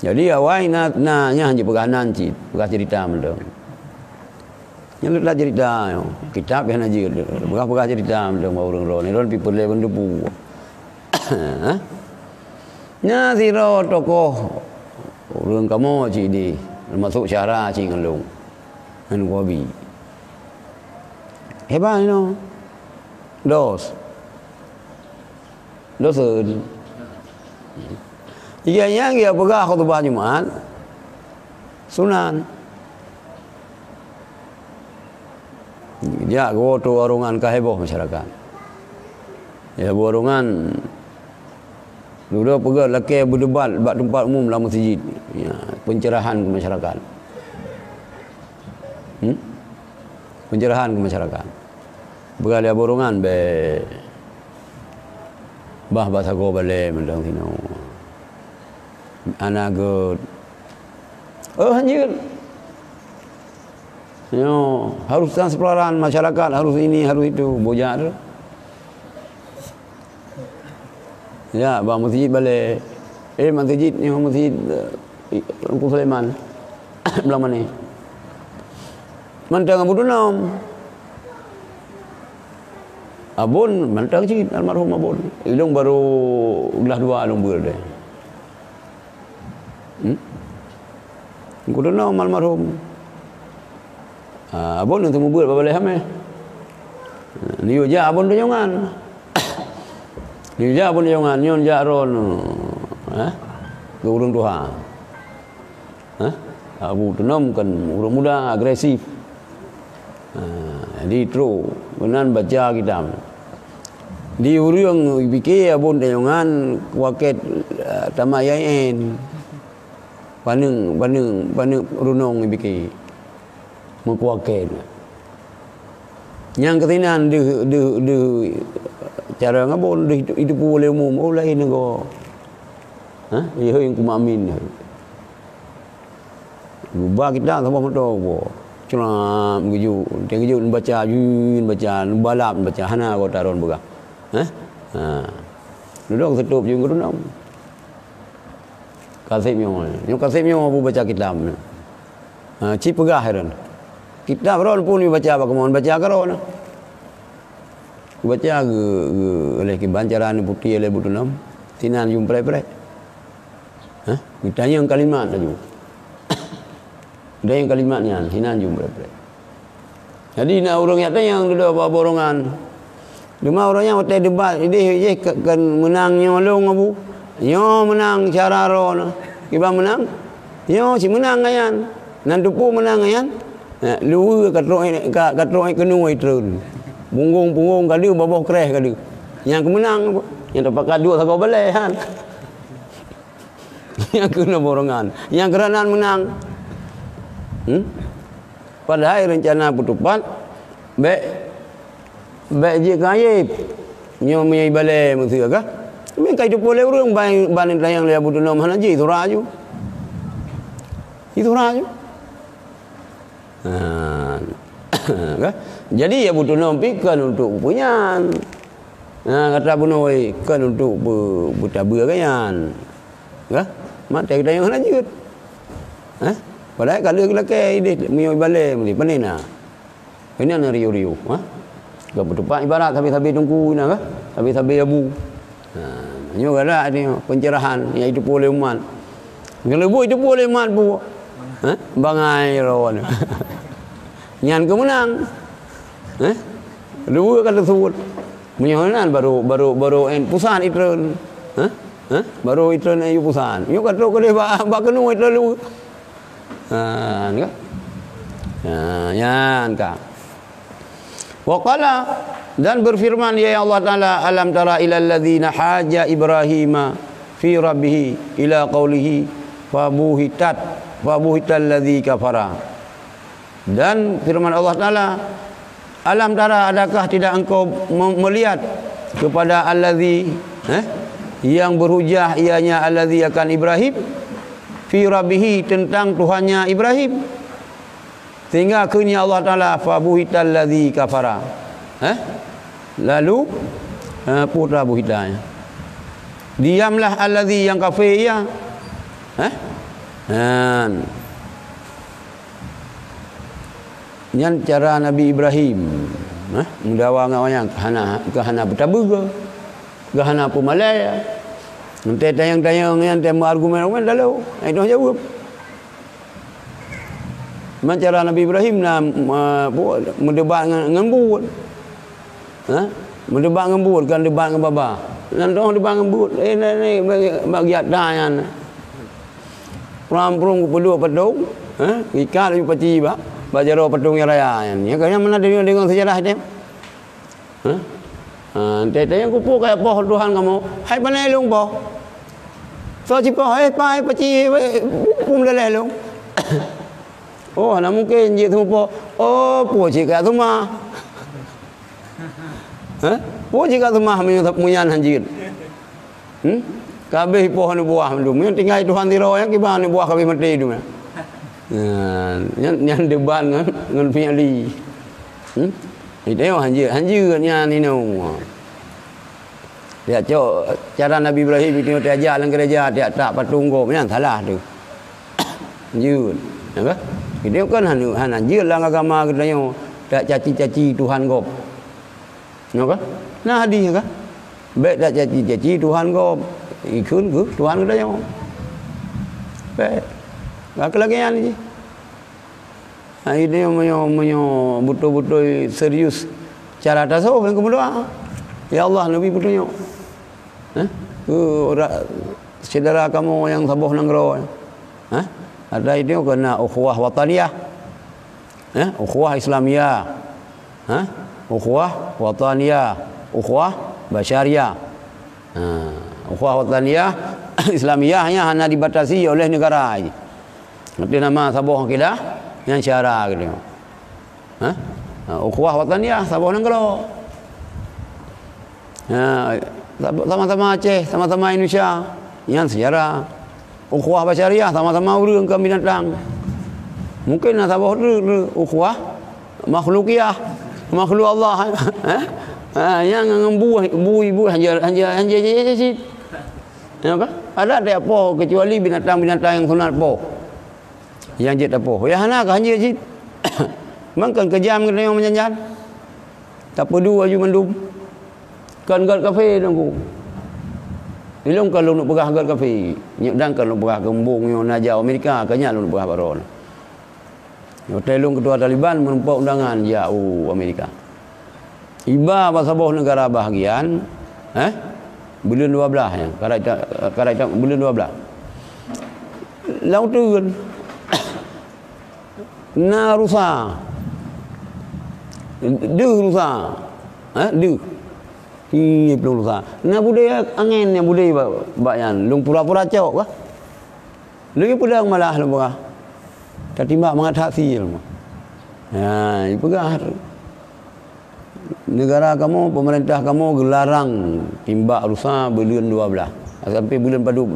Jadi awai na, na nyang jipeugah nan cit, peugah cerita mantong. Nyan leuet that cerita nyoe. Kitab nyang na jeuet, peugah-peugah cerita mantong bak ureueng droeneuh, droeneuh pi peureulèe ban teupeu. Ha? Nyan sidroe tokoh ureueng kamoe cit di, teumasok syara cit ngon lôn. Ngon Wahabi. Hebat nyoe. Dos. Dosen. Iya, nyang geupeugah khutubah Jumat, sunan. Jak geuwoe tu warongan ka heboh masyarakat. Ya, warongan. Dudoe peugah lakèe beudebat bak teumpat umum lam meuseujid. Ya, pencerahan keu masyarakat. Hmm? Pencerahan keu masyarakat. Peugah lé Abu Rongan, bèk bah bak sagoe balèe mantong sinoe. Hana gèt. Oh, hanjeuet. Nyoe, harus transparan, masyarakat harus ini, harus itu. Bujak tu. Ya, bak meuseujid balèe. Eh, meuseujid nyoe, meuseujid, eh, Teungku Sulaiman. Blang Mané. Mantong Abu Tunom. Abon mantong cit, almarhum Abon. Ilôn barô glah dua lôn beuet deh. Hmm? Teungku Tunom almarhum. Ah, Abon nyang teumeubuet bak balèe hamé. Neuyue jak Abon Tunyongan. Neuyue jak Abon Tunyongan, nyoe jak droeneuh, eh, keu ureueng tuha. Eh, Abu Tunom kan ureueng muda, agresif. Ah, jadi trok meunan baca kitab. Di ureueng pike Abon Tunyongan kuakét, eh, tamat I A I N. Paneuk, paneuk, paneuk runong pike. Meukuakét. Nyang keusinan deuh, deuh, deuh cara ngabon, deuh itu, itu pun lé umum. Oh, laén nanggroe. Ha? Yeh, nyang kumamin. Geuba kitab saboh moto po. Culam geujok, teugeujok baca, jun baca, balap baca, hana gota ron peugah. Ha? Ha. Dudoe seutôp jun keudunong. Kaseb nyoe. Nyoe kaseb nyoe Abu baca kitab. Ha, ci peugah ron. Kitab ron pun baca bak keumoe, baca keudroe na. Baca geu-, geu-, oleh kiban cara neuputi oleh Abu Tunom. Sinan jun prek-prek. Hah? Geutanyong kalimat laju. Geutanyong kalimat nyan, sinan jun prek-prek. Jadi na ureueng nyang tanyong dudoe bak Abu Rongan. Teuma ureueng nyan watèe debat, idéh jih ke-, kon meunang nyoe lôn Abu. Nyoe meunang cara droeneuh. Kiban meunang? Nyoe si meunang nyan. Nan teupeu meunang nyan. Nah, luweue ka trok, ka, ka trok keunoe treun. Punggong-punggong ka deuh, babah kreh ka deuh. Nyang keumeunang, nyang teupakat duek sagoe balèe han. Nyang keunoe borongan. Nyang keuranan meunang. Hmm? Padahai reuncana peutupat, bèk Bèk jeuet keu aéb. Nyoe meunyoe ibalèe meuseu ka. Meuka jiteupeue lé ureueng ban, ban tanyong lé Abu Tunom hana jeuet, isura aju. Isura aju. Ha. Ka? Jadi Abu Tunom pih kon untuk peue nyan. Ha, gata bunoe kon untuk peu-, peutabeue gobnyan. Ka? Mak tanyong hana jeuet. Ha? Padahai ka lheueh lakèe idéh meunyoe ibalèe meuli, pane na. Ini na riuh-riuh, ha? Ka beutupat ibarat sabe-sabe teungku na, ka? Sabe-sabe abu. Ha, nyoe galak ni pencerahan nyang jiteupeue lé umat. Ngelebok jiteupeue lé umat bu. Ha? Bangai lawan. Nyan keuh meunang. Ha? Dua ka teusebut. Meunyoe nan baru, baru, baru en pusat itreun. Ha? Ha? Baru itreun ayu pusat. Nyoe ka trok keudeh bak, bak keunoe itreun dua. Ha, ni kan? Ha, nyan ka. Wa qala, dan berfirman, ya Allah Taala, "Alam tara ilal ladzina haja Ibrahima fi rabbih ila qaulihi fabuhitat, fabuhital ladzi kafara." Dan firman Allah Taala, "Alam tara, adakah tidak engkau me-, melihat kepada alladzi, eh, yang berhujah, ianya alladzi akan Ibrahim, fi rabbih, tentang Tuhannya Ibrahim?" Sehingga akhirnya Allah Taala, "Fabuhital ladzi kafara." Eh? Lalu, eh, putra buhitanya. Diamlah alladzi yang kafir ia. Eh? Nah. Nyan cara Nabi Ibrahim, eh, meudawa ngon awaknyan, ka hana, ka hana beutabeue, ka hana peumalèe. Enteuk tanyong-tanyong nyan, enteuk meuargumen-argumen lalu, ai toh jaweueb. Man cara Nabi Ibrahim na, eh, pu-, meudebat ngon, ngon buet. Ha? Meudebat ngon buet, kon debat ngon babah. Nan toh debat ngon buet. Eh, neh, neh, bagi, bagi ata nyan. Prang-prung geupeuduek patong, ha? Ikat laju paci bak, bak jaroe patong nyang raya nyan. Nyan ka nyan meunan deungoe, deungoe seujarah teuh. Ha? Ha, teuh-teuh nyang kupeue kaya poh Tuhan kamoe. Hai pane lôn poh. Soe sipoh, eh, pai paci, eh, peue meudaleh lôn. Oh, hana mungken jeuet seumeupok. Oh, peue cit kaya seumah. Hah? Peue jih ka seumah meunyo, meunyan han jeuet? Hmm? Ka habéh poh aneuk buah mandum. Nyoe tinggai Tuhan sidroe nyang kiban aneuk buah ka habéh maté dum nyan. Nah, nyan, nyan debat ngon, ngon Fi'li. Hmm? Itu han jeuet, han jeuet nyan inoe. Yak cok cara Nabi Ibrahim itu tajak lam gereja, tiak tak patung gob nyan salah tu. Jeuet. Ya kan? Itu kan hana, hana jeuet lam agama geutanyoe tak caci-caci Tuhan gob. Nyoe kan? Nah, hadih kan? Bèk tacaci-caci Tuhan gob. Ikheun keu Tuhan geutanyoe. Bèk. Ka keulagèe nyan jih. Nah, ini meunyoe, meunyoe beutôi-beutôi serius cara tasawuf nyang keumeudoa. Ya Allah, neubi peutunyok. Eh? Keu ra-, syedara kamoe nyang saboh nanggroe. Eh? Ada itu keu na ukhuwah wataniyah. Eh, ukhuwah Islamiyah. Ha? Ukhuwah wataniyah, ukhuwah basyariyah. Ha, ukhuwah wataniyah Islamiyah nyan hana dibatasi oleh negara. Ngerti nama saboh akidah nyan syara gitu. Ha? Ha, ukhuwah wataniyah saboh nanggroe. Ha, sama-sama Aceh, sama-sama Indonesia, nyan syara. Ukhuwah basyariah, sama-sama ureueng kon binatang. Mungken na saboh treuk, treuk ukhuwah makhlukiah, makhluk Allah. Eh? Ha, nyang ngon bui, bui, bui, hanja, hanja, hanja, hanja, hanja cit. Napa? Ada tak poh kecuali binatang-binatang nyang sunat poh. Nyang jeuet tapoh. Ya hana ka hanja cit. Mangkon keujam geutanyoe meujan-jan. Tapeudu aju mandum. Kon göt kafé Teungku. Ilong ka lôn peugah göt kafé. Nyoe dan ka lôn peugah keumbong nyoe na jak Amerika, ka nyan lôn peugah baroe. Nyoe teuh lôn keutua Taliban meurumpok undangan jak u Amerika. Iba bak saboh neugara bahagian, eh, buleuen dua blaih nyan, karai ta-, karai ta-, buleuen dua blaih. Lam uteuen. Na rusa. Deuh rusa. Ha, deuh. Hi, plueng rusa. Na budé angén nyang budé bak, bak nyan. Lôn pura-pura cok kah. Lôn peudong malah lôn peugah. Tatimbak mangat that sie lôn. Ha, ipeugah. Negara kamoe, pemerintah kamoe geularang timbak rusa buleuen dua blaih sampai buleuen padub.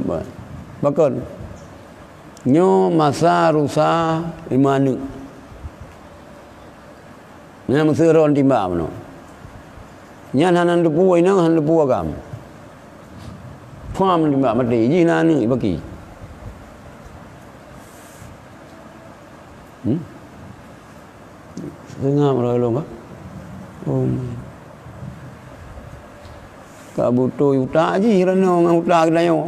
Pakon? Nyoe masa rusa lima aneuk. Nyan meuseuron timbak bunoe. Nyan hana teupeu inong, hana teupeu agam. Pham timbak maté, jih na aneuk baki. Hmm? Seungab roh lôn ka? Oh. Ka beutôi utak jih ranoe ngon utak geutanyoe.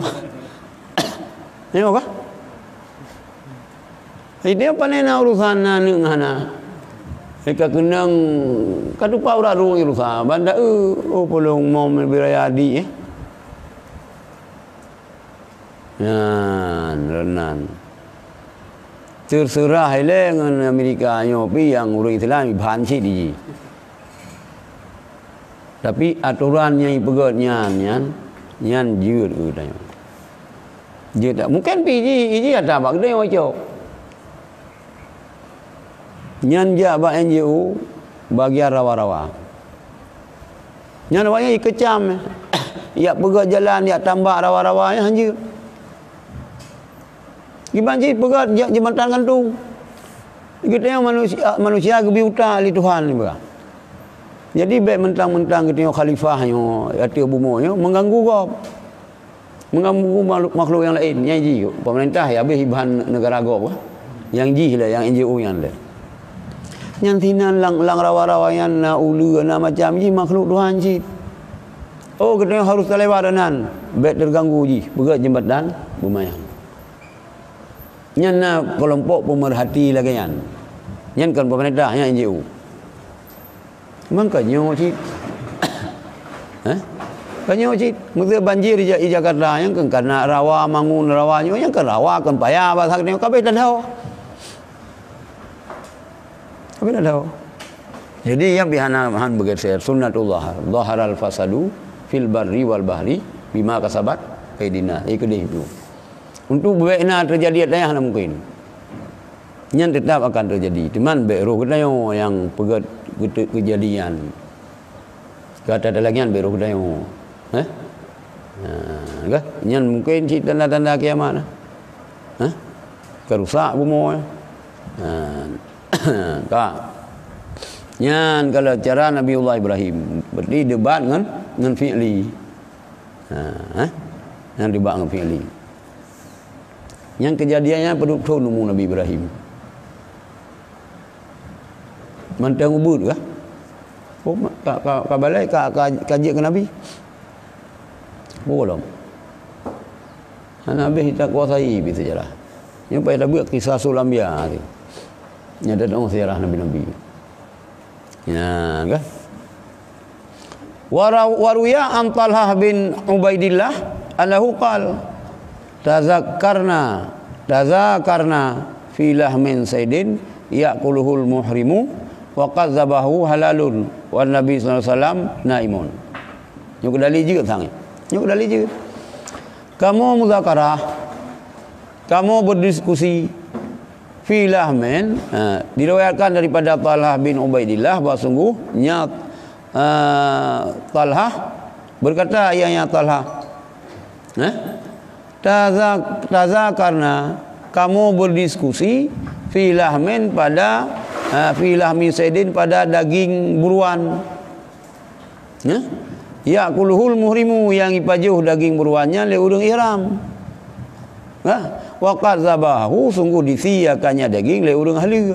Nyoe ka? Ini apa ni na urusan aneuk ngon hana? Ka keunong ka tupat urat rueng rusa. Banda eu, oh, polong mom leubeh raya adik, eh. Nyan, reunan. Teuseurah ilée ngon Amerika nyoe pi nyang ureuëng Islam iban cit jih. Tapi atoran nyang ipeugét nyan, nyan, nyan jeuet keu geutanyoe. Jeuet tak? Mungken pi jih, jih ata bak geutanyoe cok. Nyan jak bak N G O bagian rawa-rawa. Nyan awaknyan jikeucam, jak peugét jalan, jak tambak rawa-rawa nyan hanjeuet. Kiban cit peugét jak jeumatan gantung. Geutanyoe manusia, manusia geubri utak lé Tuhan, ibarat. Jadi bék mentang-mentang geutanyoe khalifah nyoe ateueh bumoe nyoe mengganggu gob. Mengganggu makhluk, makhluk nyang laén, nyang jih pemerintah ya habéh iban negara gob, nyang jih lé, nyang N G O nyan lé. Nyan sinan lam, lam rawa-rawa nyan na uleue, na macam jih makhluk Tuhan cit. Oh, geutanyoe harus talewat nan, bék teuganggu jih, peugét jeumatan beumayang. Nyan na keulompok peumeurhati lagée nyan. Nyan kon pemerintah, nyan N G O. Mangka nyoe cit. Hah? Ka nyoe cit. Meuseu banjir di Ja-, di Jakarta, nyang kan karena rawa mangun rawa nyoe, nyang kan rawa kan payah basa nyoe kabeh tadao. Kabeh tadao. Jadi nyang pih hana han beugeser sunnatullah. Zaharal fasadu fil barri wal bahri bima kasabat aidin nas. Ikeu deh itu. Untuk beubaik na terjadi atayah hana mungkin. Nyan tetap akan terjadi. Cuman bék roh geutanyoe nyang peugét geuteuk keujadian. Gata talagian bék roh geutanyoe. Eh? Ha, kan? Nyan mungkin cit tanda-tanda kiamat. Hah? Ka rusak bumoe. Ha. Ka. Nyan kalau cara Nabiullah Ibrahim, berarti debat ngon, ngon fi'li. Ha, eh? Nyan debat ngon fi'li. Nyang keujadian nyan padub thon umu Nabi Ibrahim. Mantong ubeut kah? Oh, ma-, ka, ka, ka balai, ka, ka, ka jeuet keu Nabi? Peue lom? Hana habéh takuasai pih seujarah. Nyoe payah tabeuet kisah Sulambia tu. Nyan teuntang seujarah nabi-nabi. Ya, kan? Wa ra-, wa ruya an Talhah bin Ubaidillah annahu qal, "Tazakkarna, tazakarna fi lahmin saidin ya'kuluhul muhrimu wa qad zabahu halalun wan Nabi sallallahu alaihi wasallam naimun." Nyoe keudali jeuet sangat. Nyoe keudali jeuet. Kamoe muzakarah, kamoe berdiskusi, fi lahmin, ha, diriwayatkan daripada Talhah bin Ubaidillah bahwa sungguhnya, ha, Talhah berkata, ayahnya Talhah, ha, taza-, tazakarna, kamoe berdiskusi, fi lahmin pada, ha, fi lahmi saidin pada daging buruan. Nyan? Ya'kuluhul muhrimu, nyang ipajoh daging buruan nyan lé ureuëng ihram. Nah, wa qad zabahu, sungguh disi akannya daging lé ureuëng ahli.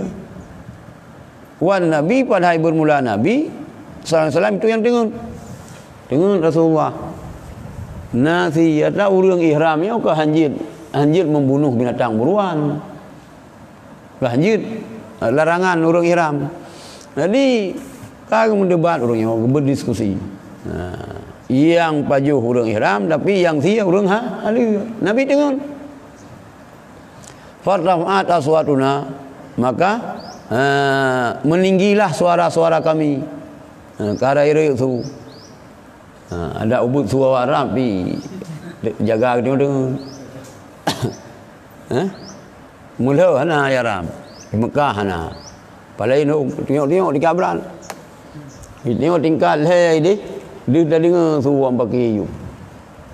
Wan Nabi, padahai bermula Nabi sallallahu alaihi wasallam itu nyang teungeut. Teungeut Rasulullah. Nah, si ata ureuëng ihram nyoe ka hanjeuet, hanjeuet membunuh binatang buruan. Bah jeuet larangan ureuëng ihram. Jadi, ka geumeudebat ureuëng nyoe, geuberdiskusi. Nah, nyang pajoh ureuëng ihram, tapi nyang sie ureuëng ha-, haleue. Nabi teungeut. "Fartafa'at aswatuna," maka, eh, meninggilah suara-suara kami. Eh, ka rayeuk-rayeuk su. Ha, ada ubit suara Arab di jaga deungon-deungon. Eh? Mula hana ya Arab. Di Mekah hana. Palai nu tengok-tengok di kabran. Iteungoe tingkat lhèe idéh, deuh tadeungoe su ureueng paké yub.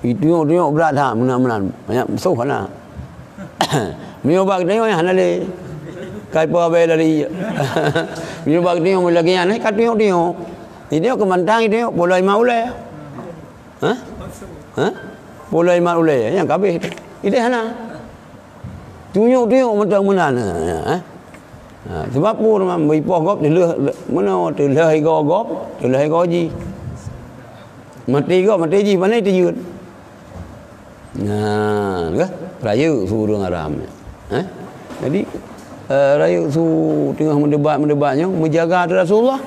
Iteungoe-teungoe brat that meunan-meunan. Banyak soh hana. Meunyoe bak geutanyoe hana lé. Kai peue abée lari. Meunyoe bak geutanyoe lagèe nyan, ka teungoe-teungoe. Iteungoe keumantang iteungoe pulai ma ulèe. Hah? Hah? Pulai ma ulèe nyang ka abéh. Idéh hana. Tunyok-tunyok mantong meunan, ha, ha. Ha, sebab peue teuma, beuipoh gob teulheueh, meunoe teulheueh igoe gob, teulheueh igoe jih. Maté gob, maté jih, pane teujeuet. Nah, ka? Rayeuk su ureueng haram. Ha? Jadi, eh, rayeuk su teungoh meudebat-meudebat nyoe, meujaga ateueh Rasulullah.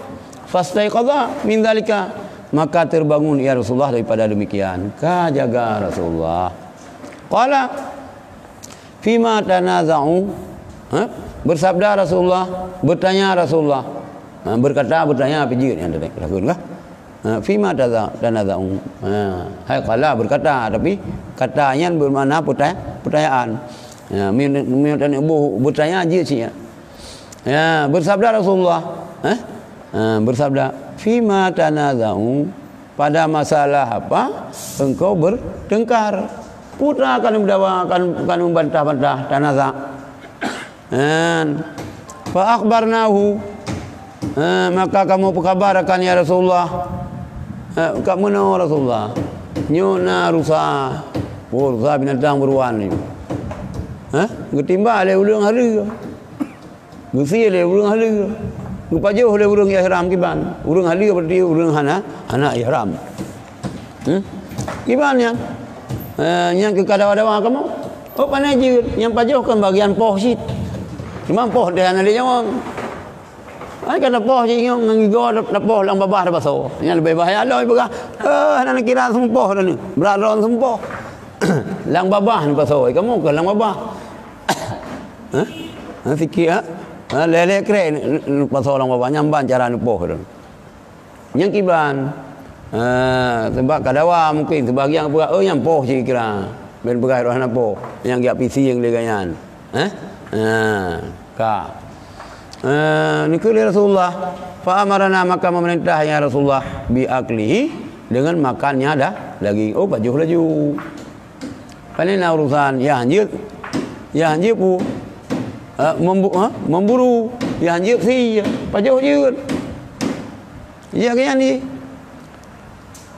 Fastaiqadha min dzalika. Maka terbangun ia Rasulullah daripada demikian. Ka jaga Rasulullah. Qala, "Fima tanaza'u?" Ha? Bersabda Rasulullah, bertanya Rasulullah. Ha, berkata, bertanya, apa jeuet nyang tadi lakukan kah? Ha, "Fima taza-, tanaza'u?" Ha, hai qala berkata, tapi kata nyan bermakna pertanya-, pertanyaan. Ha, meunyoe, meunyoe taneuk boh bertanya jeuet cit nyan. Ya, bersabda Rasulullah, eh? Ha, bersabda, "Fima tanaza'u?" Pada masalah apa engkau bertengkar? Putra akan mendawa, akan, akan membantah-bantah, tanaza. Kan? Fa akhbarnahu. Ha, maka kamoe peukabarkan, ya Rasulullah. Ha, ka meunoe Rasulullah. Nyoe na rusa. Oh, rusa binatang buruan nyoe. Ha? Geutimbak lé ureueng haleue. Geusie lé ureueng haleue. Geupajoh lé ureueng ihram kiban. Ureueng haleue berarti ureueng hana, hana ihram. Hmm? Kiban nyan. Eh, nyan keu ka dawa-dawa kamoe. Oh, pane jeuet. Nyang pajoh kan bagian poh cit. Cuma poh teuh hana lé nyawöng. Ai, ka na poh jih nyoe ngon gigoe na, na poh lam babah na pasoe. Nyan leubeh bahaya lom peugah, "Eh, hana neukira sumpoh dah ni. Brat droe sumpoh." Lam babah na pasoe. Kamoe keu lam babah. Hah? Ha, sikit, ha? Ha, lé-lé krek n-, n-, pasoe lam babah. Nyan ban cara neupoh tu. Nyang kiban. Ha, sebab ka dawa mungkin sebagian peugah, "Oh, nyang poh cit kira." Ben peugah roh hana poh. Nyang geujak pisieng lé gobnyan. Eh? Ha, ka. Eh, neukheun lé Rasulullah, "Fa amarana," maka memerintah, ya Rasulullah, "bi aklihi," dengan makannya dah daging. Oh, pajoh laju. Pane na urusan, ya hanjeuet. Ya hanjeuet pu. Eh, membu-, ha? Memburu. Ya hanjeuet si. Pajoh jeuet. Ya, kian ni.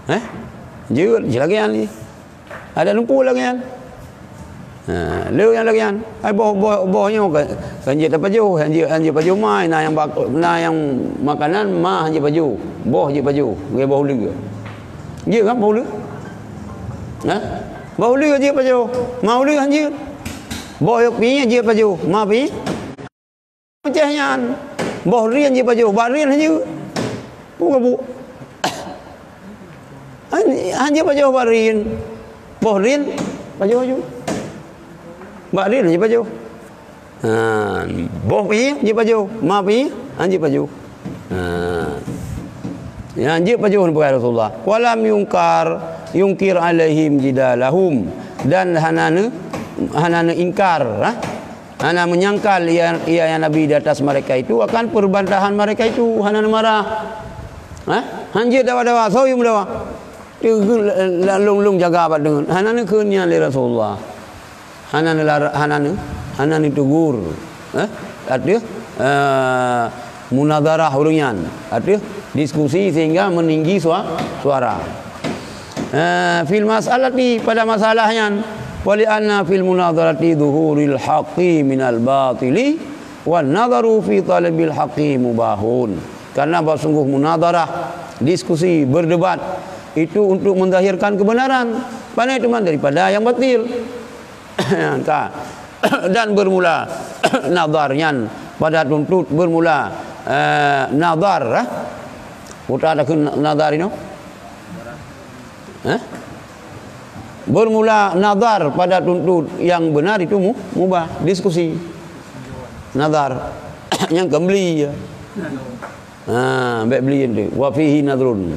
Eh? Jeuet, jeuet lagèe nyan lé. Ada lumpur lagèe nyan. Ha, le nyang lagèe nyan. Ai boh, boh, boh nyoe ka, ka jeuet tapajoh, han jeuet, han jeuet pajoh ma, na nyang bak-, na nyang makanan ma han jeuet pajoh. Boh jeuet pajoh, lagèe boh uleue. Jeuet kan boh uleue? Ha? Boh uleue jeuet pajoh, ma uleue han jeuet. Boh yok pih jeuet pajoh, ma pih. Macam nyan. Boh rien jeuet pajoh, bak rien han jeuet. Peue ka bu-, han, han jeuet pajoh bak rien. Boh rien, pajoh laju. Bak rien jeuet pajoh. Ha, boh pih jeuet pajoh, ma pih, han jeuet pajoh. Ha. Nyan jeuet pajoh, peugah Rasulullah. Walam yungkar, yungkir alaihim jidalahum. Dan hana neu-, hana neuingkar, ha? Hana menyangkal ia, ia, ya Nabi, di atas mereka itu akan perbantahan mereka itu, hana neumarah. Ha? Han jeuet dawa-dawa, soe nyang meudawa? Teugeuh la-, la-, lôn-lôn jaga bak deungon. Hana neukheun nyan lé Rasulullah. Hana neulara-, hana neu-, hana neutegur. Eh? Ateueh, eh, munadharah ureueng nyan. Ateueh diskusi sehingga meninggi sua-, suara. Eh, fil mas'alati, pada masalah nyan, wali anna fil munadharati zuhuril haqqi minal batili wan nadharu fi talabil haqqi mubahun. Karena bahwa sungguh munadharah, diskusi, berdebat, itu untuk menzahirkan kebenaran, pane teuma daripada yang batil. Ka. Dan bermula nadhar nyan pada tuntut bermula, eh, nadhar, eh. Putra takheun nadhar inoe? Eh? Bermula nadhar pada tuntut yang benar itu mu-, mubah, diskusi. Nadhar. Nyang keu beli, ya. Ha, bèk beli ente. Wa fihi nadhrun.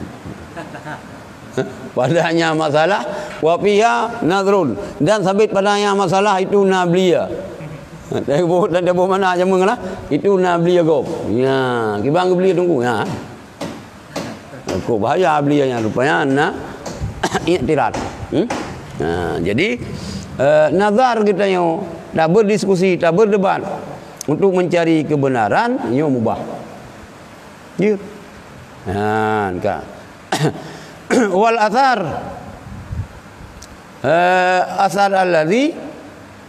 Padanya masalah, wa fiha nadhrun. Dan sabit padanya masalah itu na beli, ya. Teuboh, dan teuboh mana jameun lah. Itu na beli gob. Ya, kiban geubeli teungku, ya. Kok bahaya beliau nyan rupanya na iktirad. Hmm? Nah, jadi, eh, nazar kita nyoe, tak berdiskusi, tak berdebat untuk mencari kebenaran, nyoe mubah. Ya. Nah, ka. Wal athar. Eh, athar allazi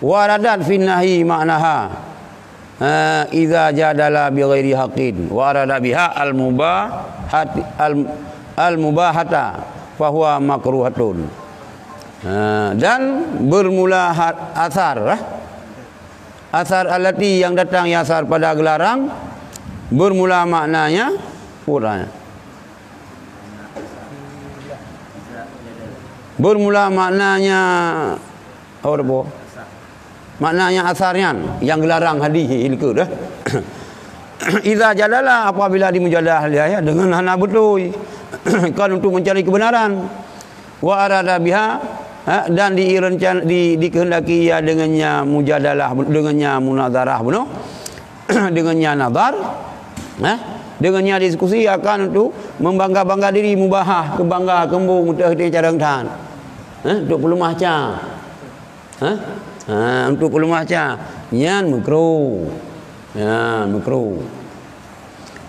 waradat fin nahi ma'naha. Eh, idza jadala bi ghairi haqqin wa arada biha al mubahat, al, al mubahata, fahuwa makruhatun. Eh, dan bermula ha-, asar, eh. Asar allati yang datang ya asar pada gelarang, bermula maknanya, urang. Bermula maknanya, oh, apa? Maknanya asar nyan, yang gelarang hadis ilkeue dah. Idza jadala, apabila dimujadalah dia, ya, dengan hana beutôi. Kan untuk mencari kebenaran. Wa arada biha, ha, dan diirencan-, di, dikehendaki ia dengannya mujadalah, dengannya munazarah bunoe. Dengannya nazar, eh, dengannya diskusi akan untuk membangga-bangga diri, mubahah, keu bangga, keu embong, untuk hati carang that. Eh, untuk peuleumah ca. Eh? Ha, untuk peuleumah ca. Nyan meukruh. Ya, meukruh.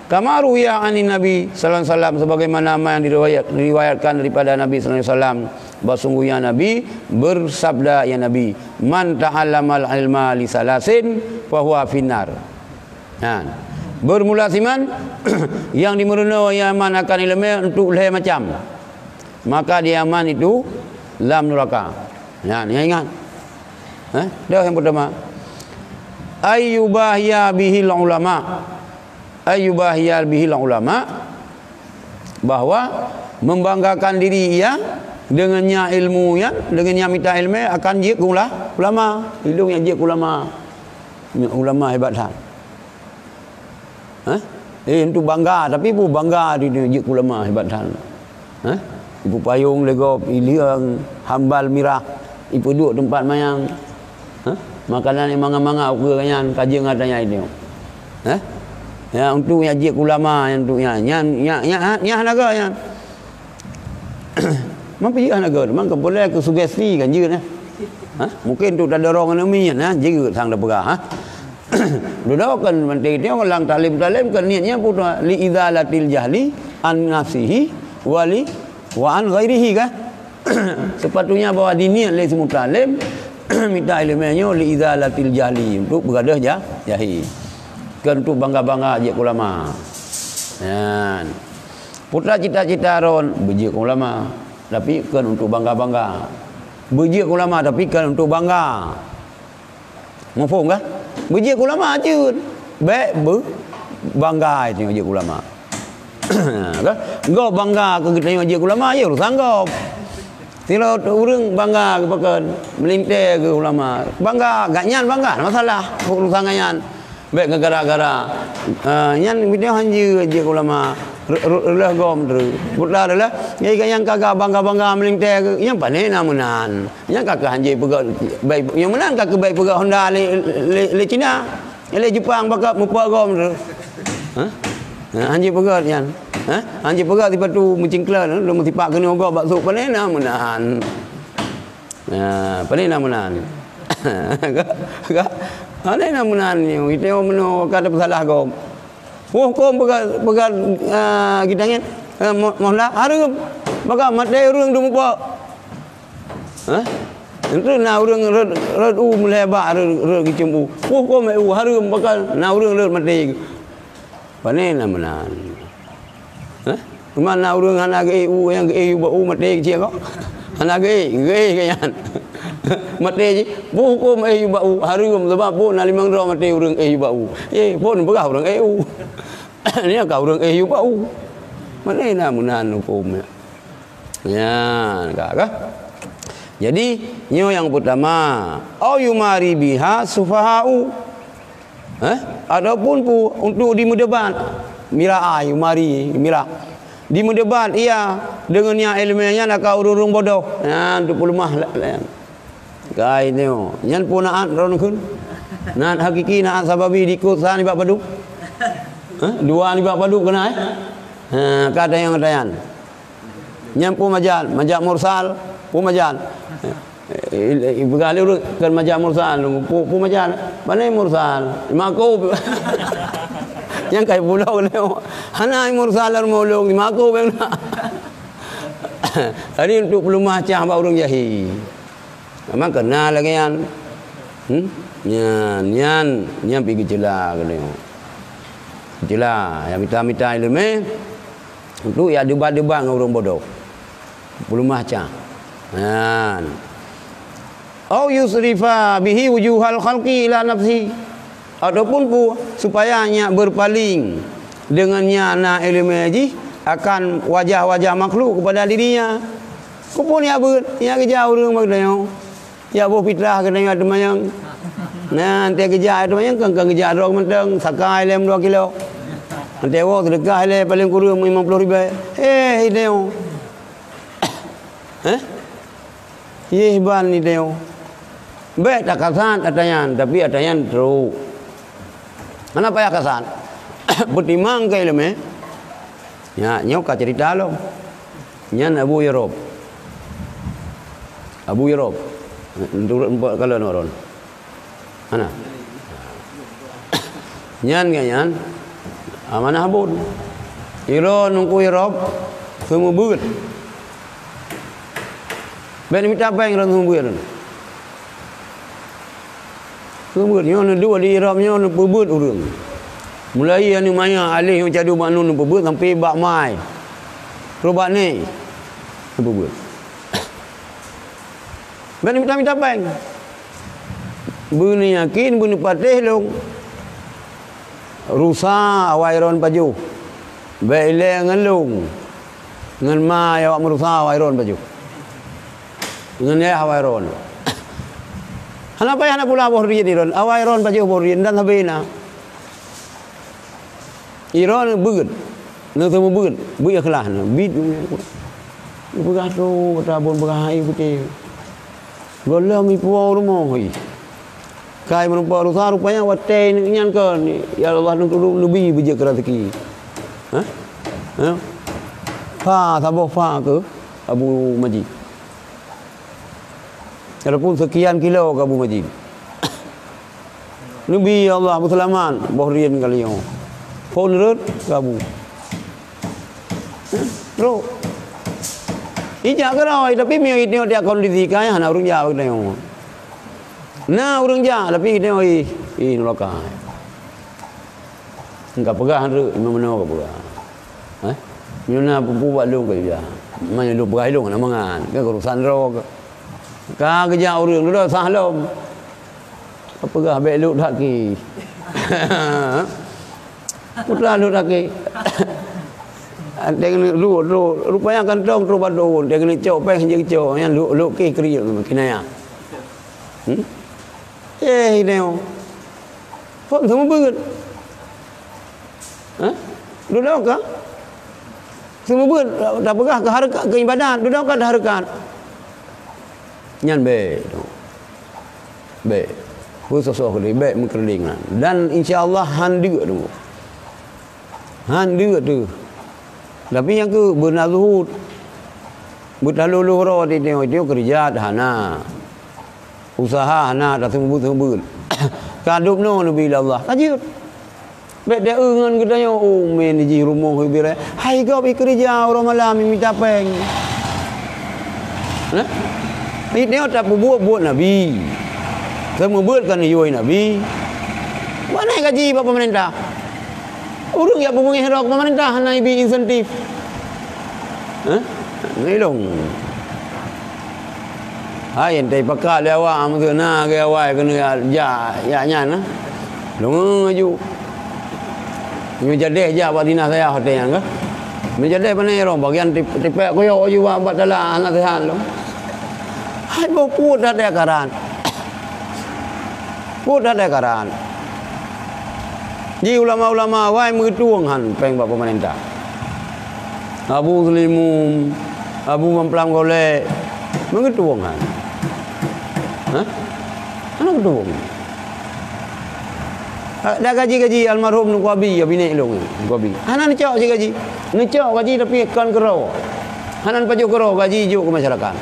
Kama ruwiya anin Nabi sallallahu alaihi wasallam, sebagaimana ma nyang diriwayat-, diriwayatkan daripada Nabi sallallahu alaihi wasallam, bahwa sungguhnya Nabi bersabda, ya Nabi, "Man ta'allamal ilma li salasin fahuwa finnar." Nah, bermula siman yang dimeurunoe ia man akan ileumèe untuk lhèe macam, maka dia man itu lam nuraka. Nah, ni ingat. Eh, dah yang pertama. Ayyubahiya bihil ulama. Ayyubahiya bihil ulama. Bahwa membanggakan diri ia dengannya ilmu ia, dengannya mita ilmu akan jeuet keu ula-, ulama. Ilung nyang jeuet keu ulama. Ulama hebat that. Hah? Eh, untuk bangga, tapi bu bangga di, di jeuet keu ulama hebat that. Hah? Ipupayong lé gob, ilieng hambal mirah, ipeuduek teumpat manyang. Hah? Makanan nyang manga-manga ukeue nyan, ka jeueng ata nyan itu. Hah? Ya, untuk nyang jeuet keu ulama, nyang untuk nyan, nyan, nyan, nyan, nyan hana gét nyan. Memang pih hana gét, memang keupeulai keu sugesti kan jeuet, eh. Hah? Mungkin untuk tadorong aneuk miet, ha, jeuet sang tapeugah, ha. Dudoe kan manté geutanyoe lam taklim-taklim kan niatnya putra li izalatil jahli an nafsihi wa li, wa an ghairihi kan. Sepatutnya bahwa diniat lé seumutalim mita ileumèe nyoe li izalatil jahli, untuk beugadôh ja-, jahil. Kan untuk bangga-bangga jeuet keu ulama. Nyan. Putra cita-cita ron beujeuet keu ulama, tapi kan untuk bangga-bangga. Beujeuet keu ulama tapi kan untuk bangga. Muphom kan? Beujeuet keu ulama jeuet. Bèk beu-, bangga tanyoe jeuet keu ulama. Kan? Gob bangga keu geutanyoe jeuet keu ulama, ya urusan gob. Sidroe ureueng bangga geupakon, meulintèe keu ulama. Bangga, gobnyan bangga, hana masalah. Urusan gobnyan. Bèk gara-gara. Ah, nyan bidang han jeuet jeuet keu ulama. Re-, re-, reuloh gob treuk. Buta reuloh. Nyang ka bangga-bangga meulintèe keu, nyan pané na meunan. Nyan ka keuh han jeuet peugah, bèk, nyang meunan ka keuh bèk peugah Honda lé, lé, lé Cina. Lé Jepang baka mupa gob tu. Ha? Ha, han jeuet peugah nyan. Ha? Han jeuet peugah sipatu meucingkleun, lôn meusipak keunoe gob bak sôk pané na meunan. Ha, pané na meunan. Ka, ka, pané na meunan nyoe, kita meunoe ka tapeusalah gob. Huköm peugah, peugah, ah, kita nyan, ah, mo-, mohla hareuem. Baka maté ureueng dumupa. Hah? Enteuk na ureueng rhot, rhot u meulhèe bak rhot, rhot gicém u. Poh kô mé u hareuem bakal na ureueng rhot maté. Pané na meunan. Hah? Teuma na ureueng hana geuéh u, nyang geuéh u bak u maté keuciek kok. Hana geuéh, geuéh keu nyan. Maté jih. Poh kô mé éh u bak u hareuem, sabab phon na limong droe maté ureueng éh u bak u. Eh, phon peugah ureueng éh u. Nyoe ka ureueng éh u bak u. Pané na meunan huköm nyan. Nyan ka, ka. Jadi, nyoe nyang peutama, au yumari biha sufaha'u. Eh? Ataupun pu-, untuk dimeudebat. Mira ai, yumari, mira. Dimeudebat, iya, deungon nyang ileumèe nyan ka ureueng-ureueng bodoh. Nyan, untuk peuleumah la-, la-, Kai nyoe, nyan peue naat droeneuh kheun? Naat hakiki, naat sababi, dikot sa nibak padub? Hah? Dua nibak padub keunan, eh? Ha, ka tanyong-tanyong. Nyan peue majaz, majaz mursal, peue majaz. Eh, eh, peugah lé ureueng, "Kon majaz mursal, peue, peue majaz?" "Pane mursal?" "Makub." Nyang kai pulo lé. Hana mursal lam ulông, makub nyang na. Tadi untuk peuleumah cah bak ureueng jahil. Memang kena lagèe nyan. Hmm? Nyan, nyan, nyan pi geucela keunoe. Geucela, nyang mita-mita ileumèe untuk jak debat-debat ngon ureueng bodoh. Peuleumah cah. Nyan. Au yusrifa bihi wujuhal khalqi ila nafsi. Ataupun pu-, supaya nyak berpaling dengan nyak na ileumèe jih akan wajah-wajah makhluk kepada dirinya. Keupeue nyak beuet, nyak geujak ureueng bak geutanyoe. Jak boh fitrah keutanyoe teumanyong. Nah, 'oh geujak teumanyong, kan, kan geujak droe mantong, sakai lé dua kilo. 'Oh woe seudeukah lé paléng kureueng limong ploh ribèe. Eh, itanyoe. Eh? Yeh ban itanyoe. Bèk takasat ata nyan, tapi ata nyan trok. Hana payah kasat. Peutimang keu ileumèe. Nya, nyoe ka cerita lom. Nyan Abu Yorob. Abu Yorob. Turut empat kali nurun. Hana. Nyan keu nyan, amanah bun. Iro nungku Yorob, seumeubeuet. Bèk mita péng ron seumeubeuet. Seumeubeuet nyoe neuduek di Yorob nyoe neupeubeuet ureueng. Mulai aneuk manyak aléh nyang cadu bak nun neupeubeuet sampai bak mai. Rubak nèe neupeubeuet. Bèk mita-mita péng. Beuneuyakin, beuneupatéh lôn. Rusa awai ron pajoh. Bèk ilèe ngon lôn. Ngon ma awak meurusa awai ron pajoh. Ngon yah awai ron. Hana payah na pula boh rien iron. Awai ron pajoh boh rien dan sabe na. Iron beuet. Nang seumeubeuet. Beuet ikhlas na. Bit. Peugah tu, kata bun peugah hai beutôi. Gohlom ipuwoe rumoh, ih. Kai meurumpok rusa, rupanya watèe nyan kon, ya Allah, neutulông neubi beujeuet keu raseuki. Hah? Hah? Fa, saboh fa keu Abu Majid. Walaupun sekian kilo keu Abu Majid. Neubi, ya Allah, beuseulamat, boh rien kali nyoe. Phôn rhot keu Abu. Trok. Ijak keudroe, tapi meunyoe tiep-tiep kondisi kaya hana ureueng jak keudroe. Na ureueng jak, tapi keudroe, ih, ih, nuraka. Ka peugah treuk, meunyoe ka peugah. Eh? Meunyoe na peue-peue bak lôn ka ijak. Meunyoe lôn peugah lôn hana mangat, kan urusan droe. Ka geujak ureueng, dudoe sah lom. Ka peugah bèk lhôt haki. Putra lhôt haki. Tengok lhôt, lhôt. Rupanya kantong trok bak daun. Tengok cok péng jeuet cok. Nyan lhôt, lhôt keh kriek. Kinaya. Hmm? Eh, ineo. Kok seumeubeuet? Hah? Dudoe ka? Seumeubeuet, tapeugah keu hareukat, keu ibadat. Dudoe ka tahareukat. Nyan bèk. Bèk. Peue soe-soe keudeh, bèk meukeureuling nyan. Dan insya Allah han deuk tu. Han deuk tu. Tapi nyang keu beuna zuhud. Beutaloh-loh uroe teuh, teuh keureuja hana. Useuha hana, taseumeubeuet-seumeubeuet. Ka dub noe neubi lé Allah. Ka jeuet. Bèk teu ngon geutanyoe, oh, mé jih rumoh ibi raya. Hai gob ikeureuja uroe malam imita péng. Nah? Itanyoe tapeubuet buet Nabi. Seumeubeuet ka neuyue Nabi. Mana gaji bak pemerintah? Ureueng jak peubungéh droe keu pemerintah hana ibi insentif. Hah? Nilong. Hai, ente pakat lé awak, meuteuna na ge awai keuneuk jak, jak nyan, nah. Deungoe aju. Nyoe jadeh jak bak dinas saya hotel nyan, kah? Nyoe jadeh pane rong, bagian tip-, tipek kuyok aju bak, bak tala, hana sehat lom. Hai, boh put dak dia karan. Put dak dia karan. Di ulama-ulama awai meutueng han péng bak pemerintah. Abu Seulimum, Abu Mamplam Golek, meutueng han. Hah? Hana meutueng. Dak gaji-gaji almarhum Nungku Abi, ya binék lôn, Nungku Abi. Hana neucok si gaji. Neucok gaji tapi kon keudroe. Hana pajoh keudroe, gaji jok keu masyarakat.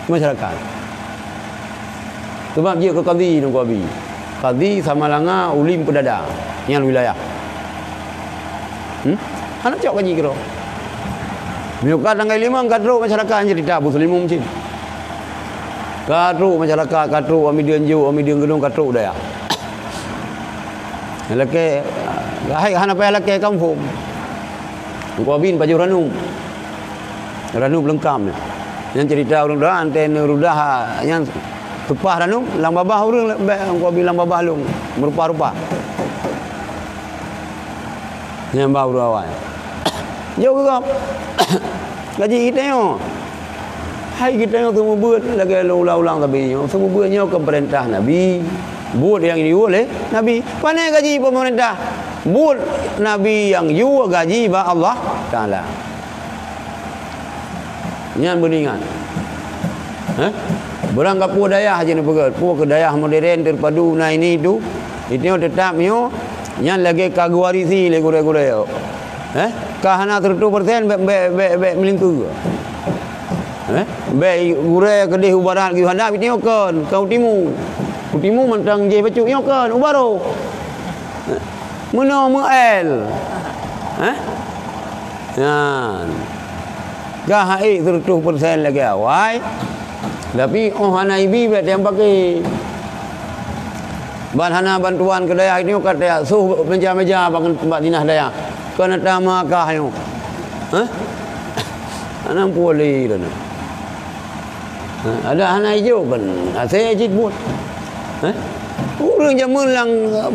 Masyarakat. Sabab jeuet keu kadhi Teungku Abi. Kadhi Samalanga, Ulim, Peudada. Nyan wilayah. Hmm? Hana cok gaji keudroe. Meunyoe ka tanggai limong ka trok masyarakat nyang cerita Abu Seulimum cit. Ka trok masyarakat, ka trok Amideuen Jok, Amideuen Geunong, ka trok dayah. Lakée, hai hana payah lakée kampung. Teungku Abi pajoh ranup. Ranup leungkam nyan. Nyan cerita ureuëng dara, anteuk neurudah nyan tupah ranup, lam babah ureuëng, bèk Teungku Abi lam babah lôn, meurupa-rupa. Nyan ba ureuëng awai. Jok keu gob. Gaji geutanyoe. Hai geutanyoe seumeubeuet lagée lôn ulang-ulang sabe nyoe. Seumeubeuet nyoe keu peurintah Nabi. Buet nyang jiyue lé Nabi. Pane gaji peumeurintah? Buet Nabi nyang yue gaji bak Allah Taala. Nyan beuneuingat. Heh? Beurangkapeue dayah jih neupeugah, peue keu dayah modern terpadu na ini itu. Itu teutap nyoe, nyan lagée ka geuwarisi lé gurée-gurée. Heh? Ka hana seureutôh persen bèk, bèk, bèk, bèk meulingkeue. Heh? Bèk gurée keudeh u barat geuh hadap itu nyoe kon, ka u timu. U timu mantong jih bacut nyoe kon, u barô. Meunoe meu-L. Heh? Nyan. Ka hana seureutôh persen lagée awai. Tapi óh hana ibi bèk tiang paké. Ban hana bantuan keu dayah nyoe ka teusoh meja-meja bak, bak dinah dayah. Keu na tama kah nyoe. Hah? Hana puléh dah nyoe. Ha, ada hana ijo kan, asai cit buet. Ha? Ureuëng jameun lam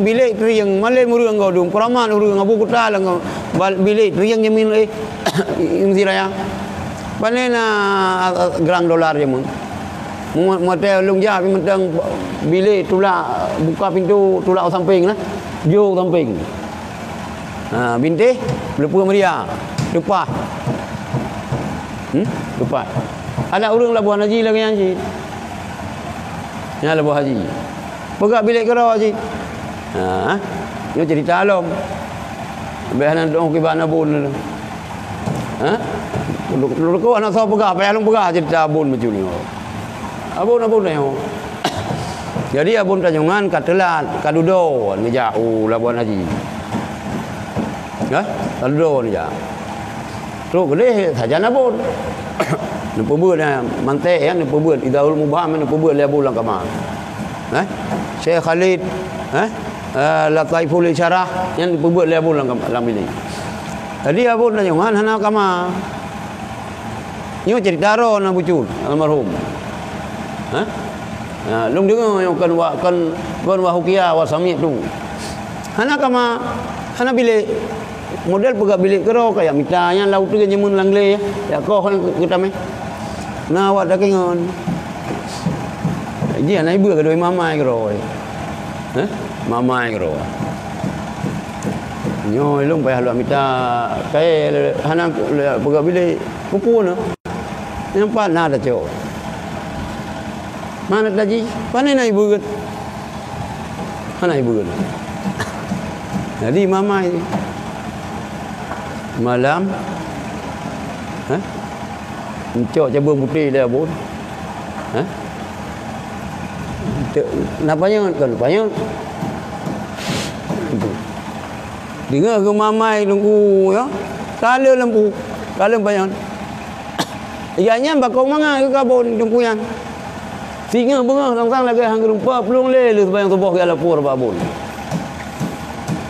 bilék trieng, malém ureuëng gaudum, keuramat ureuëng abu kuta lam bal-, bilék trieng jameun, eh, Mesir raya. Pane na, ah, ah, gerang dolar jameun. Mu-, meutai lôn jak, tapi mantong bilék tulak, buka pintu, tulak u sampéng lah. Jo u sampéng. Ha, bintéh, leupeu meuria, teupah. Hmm? Teupah. Adak ureuëng laboh haji lagée nyan cit. Nyan laboh haji. Peugah bilék keudroe cit. Ha, nyoe cerita lom. Bèk hana tu'oh kiban abon. Ha? Lôn, lôn, lôn hana soe peugah, payah lôn peugah cerita abon macam nyoe. Abon, abon tanyoe. Jadi abon tanyoe nyan ka teulat, ka dudoe neujak u laboh haji. Hah? Ka dudoe neujak. Trok keudeh sajan abon. Neupeubeuet, eh, mantek nyan neupeubeuet, Idahul Mubham neupeubeuet lé abon lam kama. Eh? Syekh Khalid, eh? Eh, Lataiful Isyarah nyan neupeubeuet lé abon lam kama, lam bilék. Jadi abon tanyoe nyan hana kama. Nyoe cerita droe na bucut almarhum. Hah? Ha, lôn deungoe nyoe kon wa, kon, kon wa hukia wa sami'tu. Hana kama, hana bilék. Model peugah bilék keudroe ka jak mita nyan lam uteuen jameun lam glé, jak koh nyan keu, keu tamé. Na awak takengon. Jih hana ibeue keudroe mamai keudroe. Hah? Mamai keudroe. Nyoe lôn payah lôn mita kayée hana peugah bilék. Peue-peue na. Nyang pat na tacok. Mana taji? Pane na ibeue? Hana ibeue. Jadi mamai malam, ha? Encok cabeueng putéh lé abon. Ha? Te-, na panyöt kon, panyöt. Deungoe keu mamai teungku, ya. Ka lheueh lampu, ka lheueh panyöt. Ija nyan bakong mangat keu kabon teungku nyan. Singoh beungoh sang-sang lagée han geurumpa plueng lé lheueh seumayang suboh geujak lapor bak abon.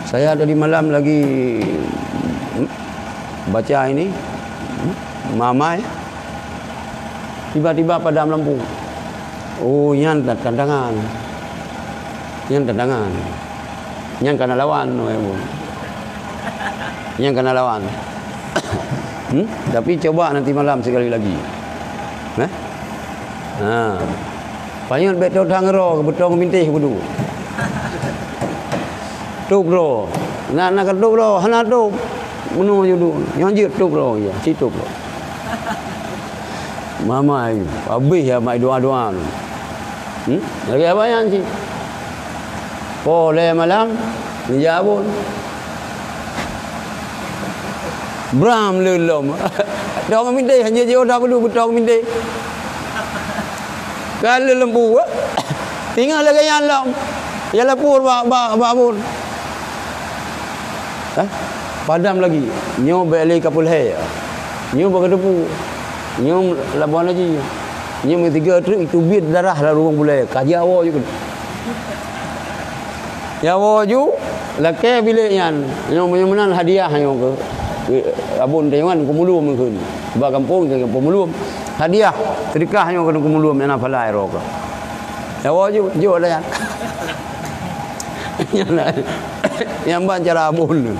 Saya tadi malam lagi, hmm, baca ini, hmm, mamai. Tiba-tiba padam lampu. Oh, nyan ta-, tantangan. Nyan tantangan. Nyan kana lawan, wahai Bu. Nyan kana lawan. Hmm? Tapi coba nanti malam sekali lagi. Eh? Ha. Panyöt bèk tho that ngeuro, beutông bintéh kudu. Tôb droe. Na, na ka tôb droe, hana tôb. Meunoe ju duek. Nyoe jeuet tôb droe, ya, ci tôb droe. Mamai, habéh ya mai doa-doa. Hmm? Lagée abang nyan cit. Po lhée malam, neujak abon. Bram le lom. Tong mideh, hana jeuet dah bulu beutong mideh. Ka le lempu. Tinggal lagèe nyan lom. Ya lapor bak, bak, bak abon. Eh? Padam lagi. Nyoe bèk lé ka peulhèe. Nyoe bak kateupeue. Nyoe laban lagi. Nyoe meusiga treuk itu biet darah lalu ureueng bulèe. Ka jiawoe ju keunoe. Nyawoe ju, lakèe bilék nyan. Nyoe meunyoe meunan hadiah nyoe keu, keu abon tanyoe nyan keu mulom kheun. Bak gampông tanyoe keu mulom. Hadiah, seudeukah nyoe keu mulom nyang na pahala roh kah. Nyawoe ju, jok dah nyan. Nyan ban cara abon tu.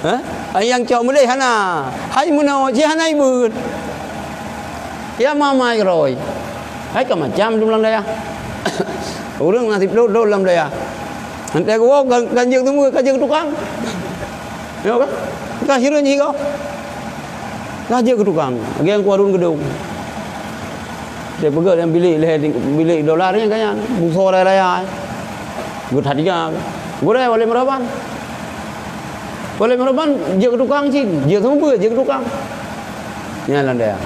Hah? Ai nyang cok meuleh hana. Hai meunoe, jih hana ibeuet. Ya mamai roi. Hai ka macam tu lam dayah. Ureueng na siplôh dol lam dayah. Nanti aku kan, kan jeuet teumeu, kan jeuet tukang. Ya kan? Kan hireuen jih kau. Kan jeuet tukang. Lagi yang kuarun gedung. Dia peugah yang bilik leh, bilik dolar ni kan. Buso raya-raya. Gut hati kan. Gurèe oleh meraban. Oleh meraban jeuet tukang cit. Jeuet semua jeuet tukang. Nyan lam dayah.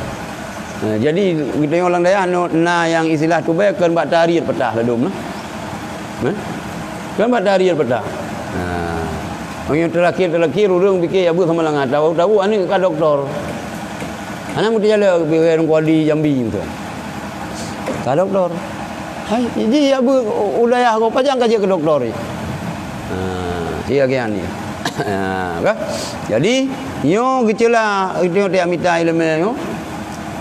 Ha, jadi, geutanyoe lam dayah na nyang istilah tubèe kon bak tariet patah ladôm lah. Nah. Kon bak tariet patah. Ha. Nyang terakhir-terakhir ureueng pikir ya beuh sama langa. Tahu-tahu aneuk ka doktor. Aneuk meuti jalan ke Kuali Jambi tu. Ka doktor. Hai, jadi ya beuh u dayah ko pajan ka jeuet ke doktor ni. Ha, sia kian ni. Ha, kan? Jadi, nyoe geucela, nyoe tiap mita ileumèe nyoe.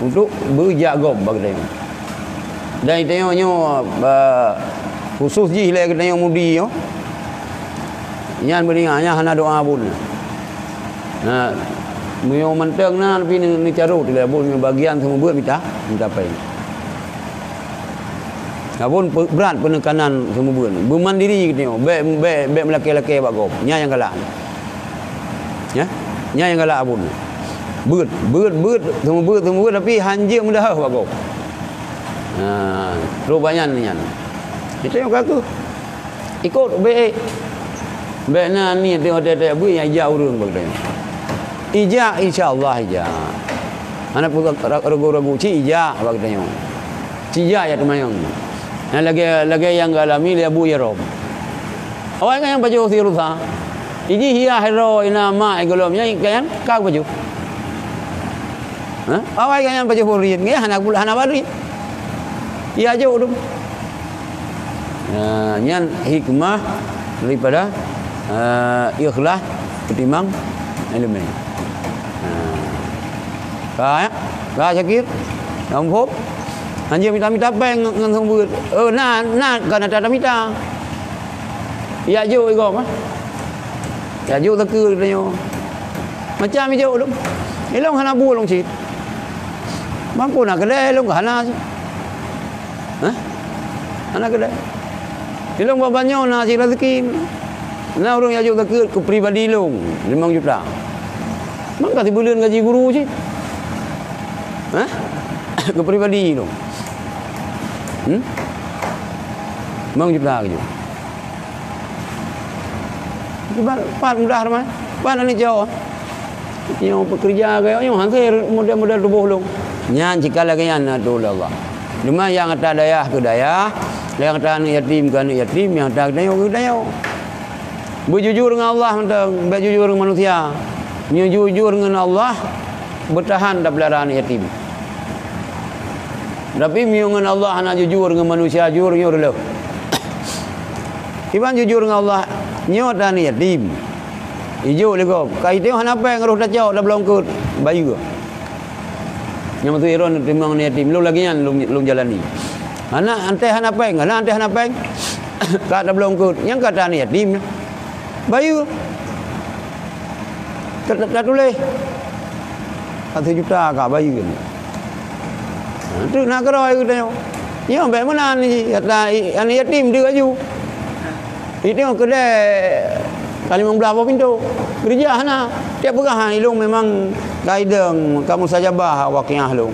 Untuk beujak gob bak geutanyoe. Dan geutanyoe nyoe, ba, khusus jih lé geutanyoe mudi nyoe. Nyan beuningat, nyan hana doa pun. Nah, meunyoe mantong na, tapi ni, ni carôt lé abon nyoe bagian seumeubeuet mita, mita péng. Abon pe-, brat peunekanan seumeubeuet. Beumandiri geutanyoe, bèk, bèk, bèk meulakèe-lakèe bak gob. Nyan nyang galak. Ya? Nyan nyang galak abon. Beuet, beuet, beuet, seumeubeuet, seumeubeuet, tapi hanjeuet meudahôh bak gob. Nah, trok banyan nyan. Itu nyang ka keuh. Ikot bèk. Bèk na ni teuh hotel-hotel bui nyang ijak ureueng bak geutanyoe. Ijak, insya Allah ijak. Hana peue ragu-ragu, cit ijak bak geutanyoe. Cit ijak ya teumanyong. Nah, lagèe, lagèe nyang geualami lé Abu Yarom. Awai kan nyang pajoh si rusa. Iji hiah ro ina mak gohlom nyan kan ka pajoh. Ha? Awai kan nyang pajoh urin, nyan hana gula, hana bari. Iya jok tu. Ha, nyan hikmah daripada, ha, ikhlas ketimbang ileumèe. Ha. Ka, ya? Ka, Syakir? Ka muphom? Hanjeuet mita-mita péng ngon, ngon seumeubeuet. Oh, na, na, ka na mita. Ya jok igom, ah. Ya jok teukeue tanyoe. Macam ijok lom. Ilong hana bu lom cit. Mampu na keudè ilong ka hana cit. Hah? Hana keudè. Ilong bak banyoe na cit rezeki. Na ureueng ya jok teukeue keu pribadi ilong limong juta. Maka sibuleuen gaji guru cit. Hah? Keu pribadi ilong. Hmm? Limong juta keujok. Kiban pat mudah ramai. Pat aneuk jaweueb. Nyang peukeureuja keu nyoe hase model-model tuboh lôn. Nyan cit ka lagèe nyan na tuléh Allah. Teuma nyang ata dayah keu dayah, nyang ata aneuk yatim keu aneuk yatim, nyang ata geutanyoe keu geutanyoe. Beujujur ngon Allah mantong, bèk jujur ngon manusia. Nyoe jujur ngon Allah, beutahan tapeulara aneuk yatim. Tapi meunyoe ngon Allah hana jujur, ngon manusia jujur, nyoe reuloh. Kiban jujur ngon Allah, nyoe ata aneuk yatim. Ijok lé gob. Ka itém hana péng roh tacok, tablong keut, bayeue. Nyang maksud droen teurimong aneuk yatim, lôn lagèe nyan lôn, lôn jalani. Hana, anté hana péng, hana, anté hana péng. Ka tablong keut, nyang ka ata aneuk yatim. Bayeue. Ta-, ta-, tatuléh. Satu juta ka bayeue. Ha, tu na keurôi geutanyoe. Nyoe bèk meunan jih, kata i-, aneuk yatim deuh aju. Itu keudè ka limong blaih boh pintoe. Geurija hana. Tiep peugah, ha, ilong memang ka idong, ka mustajabah waqiah lôn.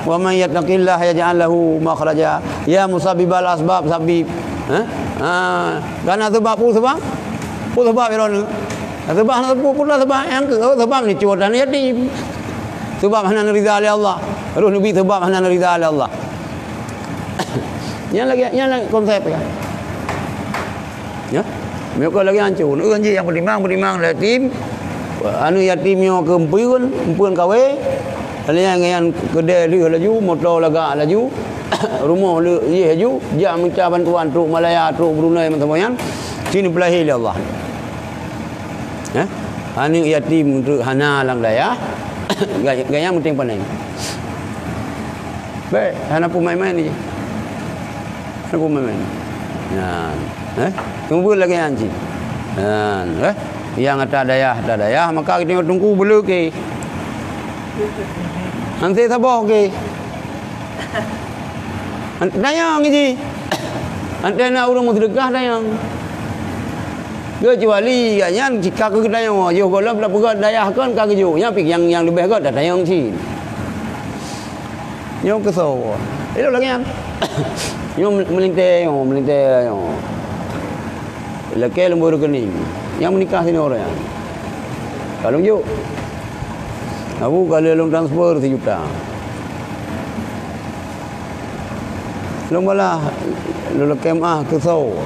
Wa man yattaqillaha yaj'al lahu makhraja. Ya musabbibal asbab, sabbib. Ha? Ha, kana sebab, peue sebab? Peue sebab ilong? Seubab hana teupeu peue seubab nyang keu, oh, seubab neucue aneuk yatim. Seubab hana neurida lé Allah. Roh neubi seubab hana neurida lé Allah. Nyan lagèe, nyan lagèe konsep kan. Ya. Meunyoe lagèe nyan cue, ureueng jih nyang peutimang, peutimang yatim. Aneuk yatim nyoe keu empeuen, empeuen kawé. Lheueh nyan keudè lheueh laju, moto lagak laju, rumoh lheueh laju, jak mita bantuan trok Malaya, trok Brunei, meusaboh nyan. Ci neupeulahé lé Allah. Eh? Aneuk yatim treuk hana lam dayah, gaya, gaya meuting panéng. Bèk, hana peue main-main jih. Hana peue main-main. Nyan, eh? Tunggu lagèe nyan cit. Nyan, eh? Nyang ata dayah, ata dayah, maka geutanyoe teungku beuleuke. Hanse saboh ke. An-, tanyong jih. Antara ureueng meuseudeukah tanyong. Keucuali gobnyan ka keu geutanyoe, yoh gohlom tapeugöt dayah kon ka geujok. Nyan pih nyang, nyang leubeh göt tatanyong cit. Nyoe keusoe. Ilôn lagèe nyan. Nyoe meulintèe nyoe, meulintèe nyoe. Lakèe lôn bri reukening. Nyang meunikah sinoe ureueng nyan. Ka lôn jok. Abu ka lheueh lôn transfer sijuta. Lôn balah, lôn lakèe meu'ah keusoe.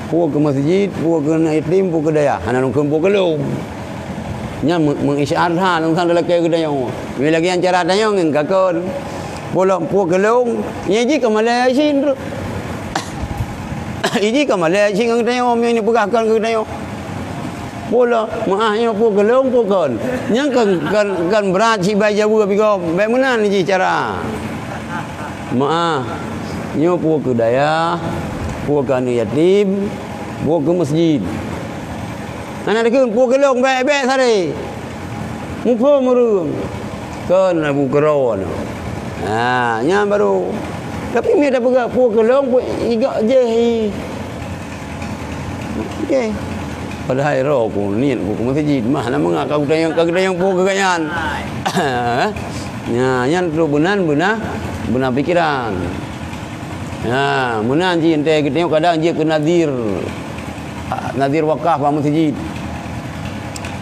Peue keu meuseujid, peue keu aneuk yatim, peue keu dayah. Hana lôn kheun peue keu lôn. Nyan meu-, meuisyar that lôn sang lakèe keu tanyoe. Meulagèe nyan cara tanyoe ngon kakon. Peue lom peue keu lôn, nyan jih ka malèe cit. Iji ka malèe cit ngon geutanyoe, meunyoe neupeugah kon keu geutanyoe. Peue lom, meu'ah nyoe peue keu lôn, peue kon. Nyan kon, kon, kon brat cit bai jaweub pigoe, bèk meunan jih cara. Meu'ah, nyoe peue keu dayah, peue keu aneuk yatim, peue keu meuseujid. Hana takheun peue keu lôn, bèk-bèk sabe. Muphom ureueng. Kon Abu Kero nyoe. Ha, nyan baru. Tapi meunyoe tapeugah peue keu lôn, peue igak jih. Okey. Padahai roh ku niet ku keu meuseujid, mah na mangat ka geutanyoe, ka geutanyoe peue keu gobnyan. Nyan, nyan trok beunan, beuna, beuna pikeran. Ha, meunan cit, teuntèe geutanyoe kadang jeuet keu nadhir. Nadhir wakaf bak meuseujid.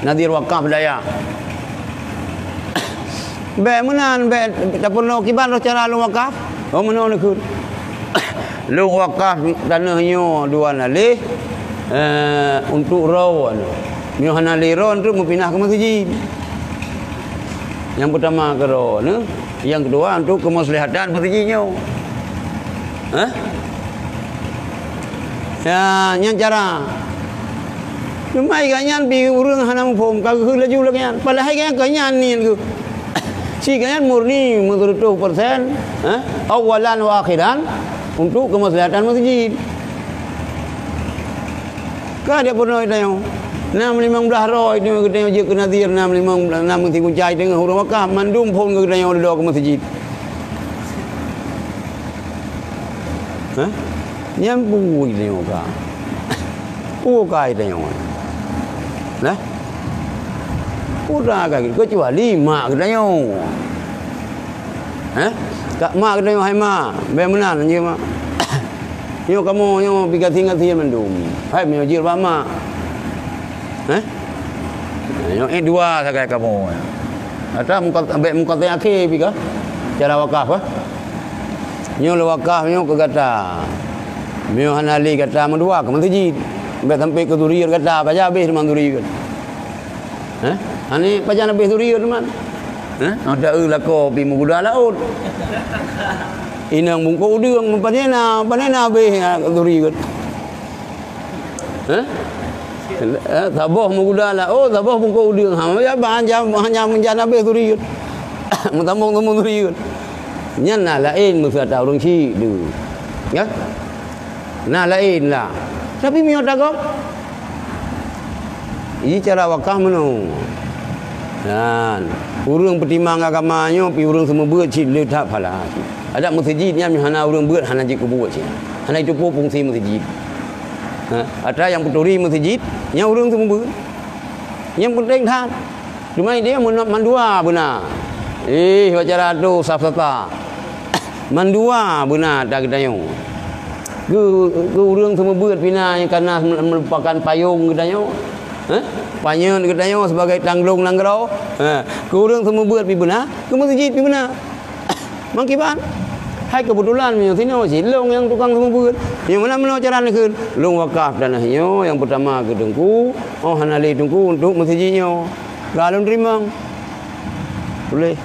Nadhir wakaf dayah. Bèk meunan, bèk tapeurunoe kiban roh cara lôn wakaf. Oh, meunoe neukheun. Lôn wakaf tanoh nyoe dua naleh, eh, untuk roh nyoe. Nyoe hana lé roh untuk meupinah keu meuseujid. Nyang peutama keu roh nyoe, nyang keudua untuk keumaslahatan meuseujid nyoe. Hah? Ya, nyan cara. Cuma gobnyan pih ureueng hana muphom, ka geuheuh laju lagèe nyan. Padahai gobnyan, gobnyan niet geuh. Si gobnyan murni meuseureutôh persen, eh, awalan wa akhiran untuk keumaslahatan meuseujid. Ka dia peurunoe tanyoe. Nam limong blaih roh itu geutanyoe jeuet keu nadhir, nam limong blaih, nam meusibucai teungoh ureueng wakaf, mandum phon geutanyoe dudoe keu meuseujid. Hah? Nyan peue geutanyoe ka? Peue ka geutanyoe? Nah? Peue ka, keucuali mak geutanyoe. Hah? Ka mak geutanyoe, hai mak, bèk meunan jih mak. Nyoe kamoe nyoe pih gasien-gasien mandum. Hai meunyoe jeuet bak mak. Hah? Nyoe, eh, dua sagai kamoe. Ata muka-, bèk mukaddim akhé pih ka. Cara wakaf, eh. Nyoe lôn wakaf nyoe keu gata. Meunyoe hana lé gata meudua keu meuseujid. Bèk sampoe keu zuriat gata, pajan habéh teuma zuriat. Hah? Hana pajan habéh zuriat teuma. Hah? Ada eu lakoe pih meuguda laôt. Inong bungkôh udeueng, pane na, pane na habéh zuriat. Hah? Eh, saboh meuguda laôt, saboh bungkôh udeueng. Ha, ya, bah, hanya, hanya meujan habéh zuriat. Meusambông-sambông zuriat. Nyan na laén meuseujid ureueng syik tu. Ya? Na laén lah. Tapi meunyoe tagob, ji cara wakaf meunoe. Nyan, ureueng peutimang agama nyoe pih ureueng seumeubeuet cit le that phala. Adak meuseujid nyan meunyoe hana ureueng beuet hana jikeubuet cit. Hana jiteupeue fungsi meuseujid. Ha, atra nyang peuturi meuseujid, nyan ureueng seumeubeuet. Nyang peunteng that. Cuma idéh mandua beuna. Eh, bak cara tu safsata. Mandua beuna atra geutanyoe. Keu, keu ureueng seumeubeuet pih na nyang kana meulupakan payong geutanyoe. Hah? Panyöt geutanyoe sibagai tanglong nanggroe. Ha, keu ureuëng seumeubeuet pih beuna, keu meuseujid pih beuna. Mangkiban. Hai keubeutulan meunyoe sinoe cit lôn nyang tukang seumeubeuet. Nyang meunan meunoe cara neukheun, lôn wakaf tanah nyoe nyang peutama keu teungku, oh hana lé teungku untuk meuseujid nyoe. Ka lôn teurimong. Tuléh.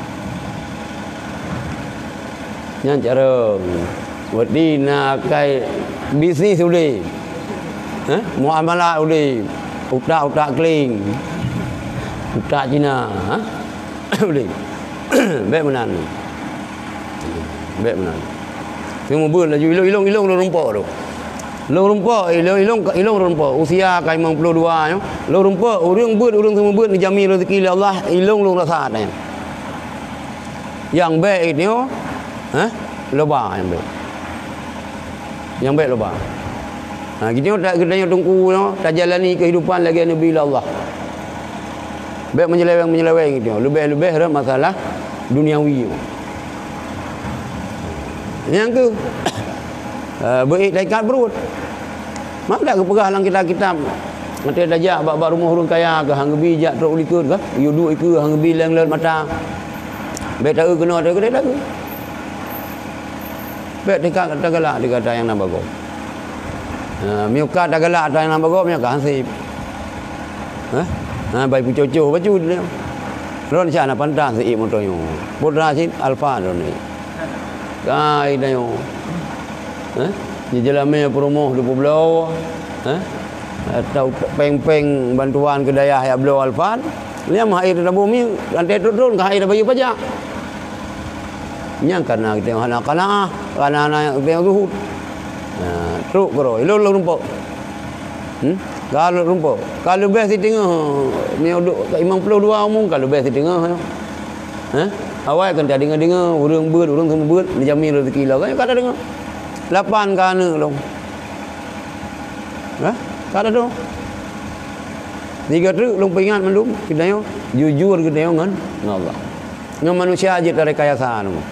Nyan cara. Berarti na akai bisnis udeb. Hah? Muamalah udeb. Utak-utak kling. Utak Cina. Hah? Udeb. Bék meunan. Bék meunan. Seumeubeuet laju ilong-ilong, ilong lôn rumpok tu. Lôn rumpok, ilong, ilong, ilong lôn rumpok. Usia ka limong puluh dua nyoe. Lôn rumpok, ureuëng beuet, ureuëng seumeubeuet neujamin rezeki lé Allah, ilong lôn rasa nyan. Nyang bék geutanyoe, hah? Loba nyang bék. Nyang bék loba. Ha, geutanyoe ta-, geutanyoe teungku nyoe, tajalani kehidupan lagée Nabi lé Allah. Bék menyeleweng-menyeleweng geutanyoe. Leubeh-leubeh rot masalah duniawi nyoe. Nyang keu, eh, beuék taikat beureuët. Mak dak geupeugah lam kitab-kitab. Watée tajak bak, bak rumoh ureuëng kaya keu han geubi jak trok likot kah? Yue duek ikeue han geubi leng leuet mata. Bék taeu keunoe, taeu keudeh, taeu. Bék teuka tagalak di ata nyang na bagoe. Ha, meunyoe ka tagalak ata nyang na bagoe, meunyoe ka haseb. Hah? Ha, bai peucocoh bacut nyoe. Ron syak na pantas seuék moto nyoe. Putra cit Alphard ron ni. Kai tanyoe. Hah? Jeulamé peurumoh dua puluh bloe. Hah? Atau péng-péng bantuan keu dayah jak bloe Alphard. Nyan mah hai teutabong mi, rantai trok-trok ka hai tabayeue pajak. Nyang kana geutanyoe hana qanaah, kana hana geutanyoe zuhud. Nah, trok keudroe, ilong lôn rumpok. Hmm? Ka lôn rumpok. Ka leubeh siteungoh, meunyoe duek limong puluh dua umu, ka leubeh siteungoh. Hah? Awai kan tadeungoe-deungoe, ureuëng beuet, ureuëng seumeubeuet, neujamin rezeki lom. Kan ka tadeungoe. Lapan ka aneuëk lôn. Hah? Ka tadeungoe. Tiga treuk lôn peuingat mandum, geutanyoe jujur geutanyoe ngon, ngon Allah. Ngon manusia jeuet tarekayasa nyoe.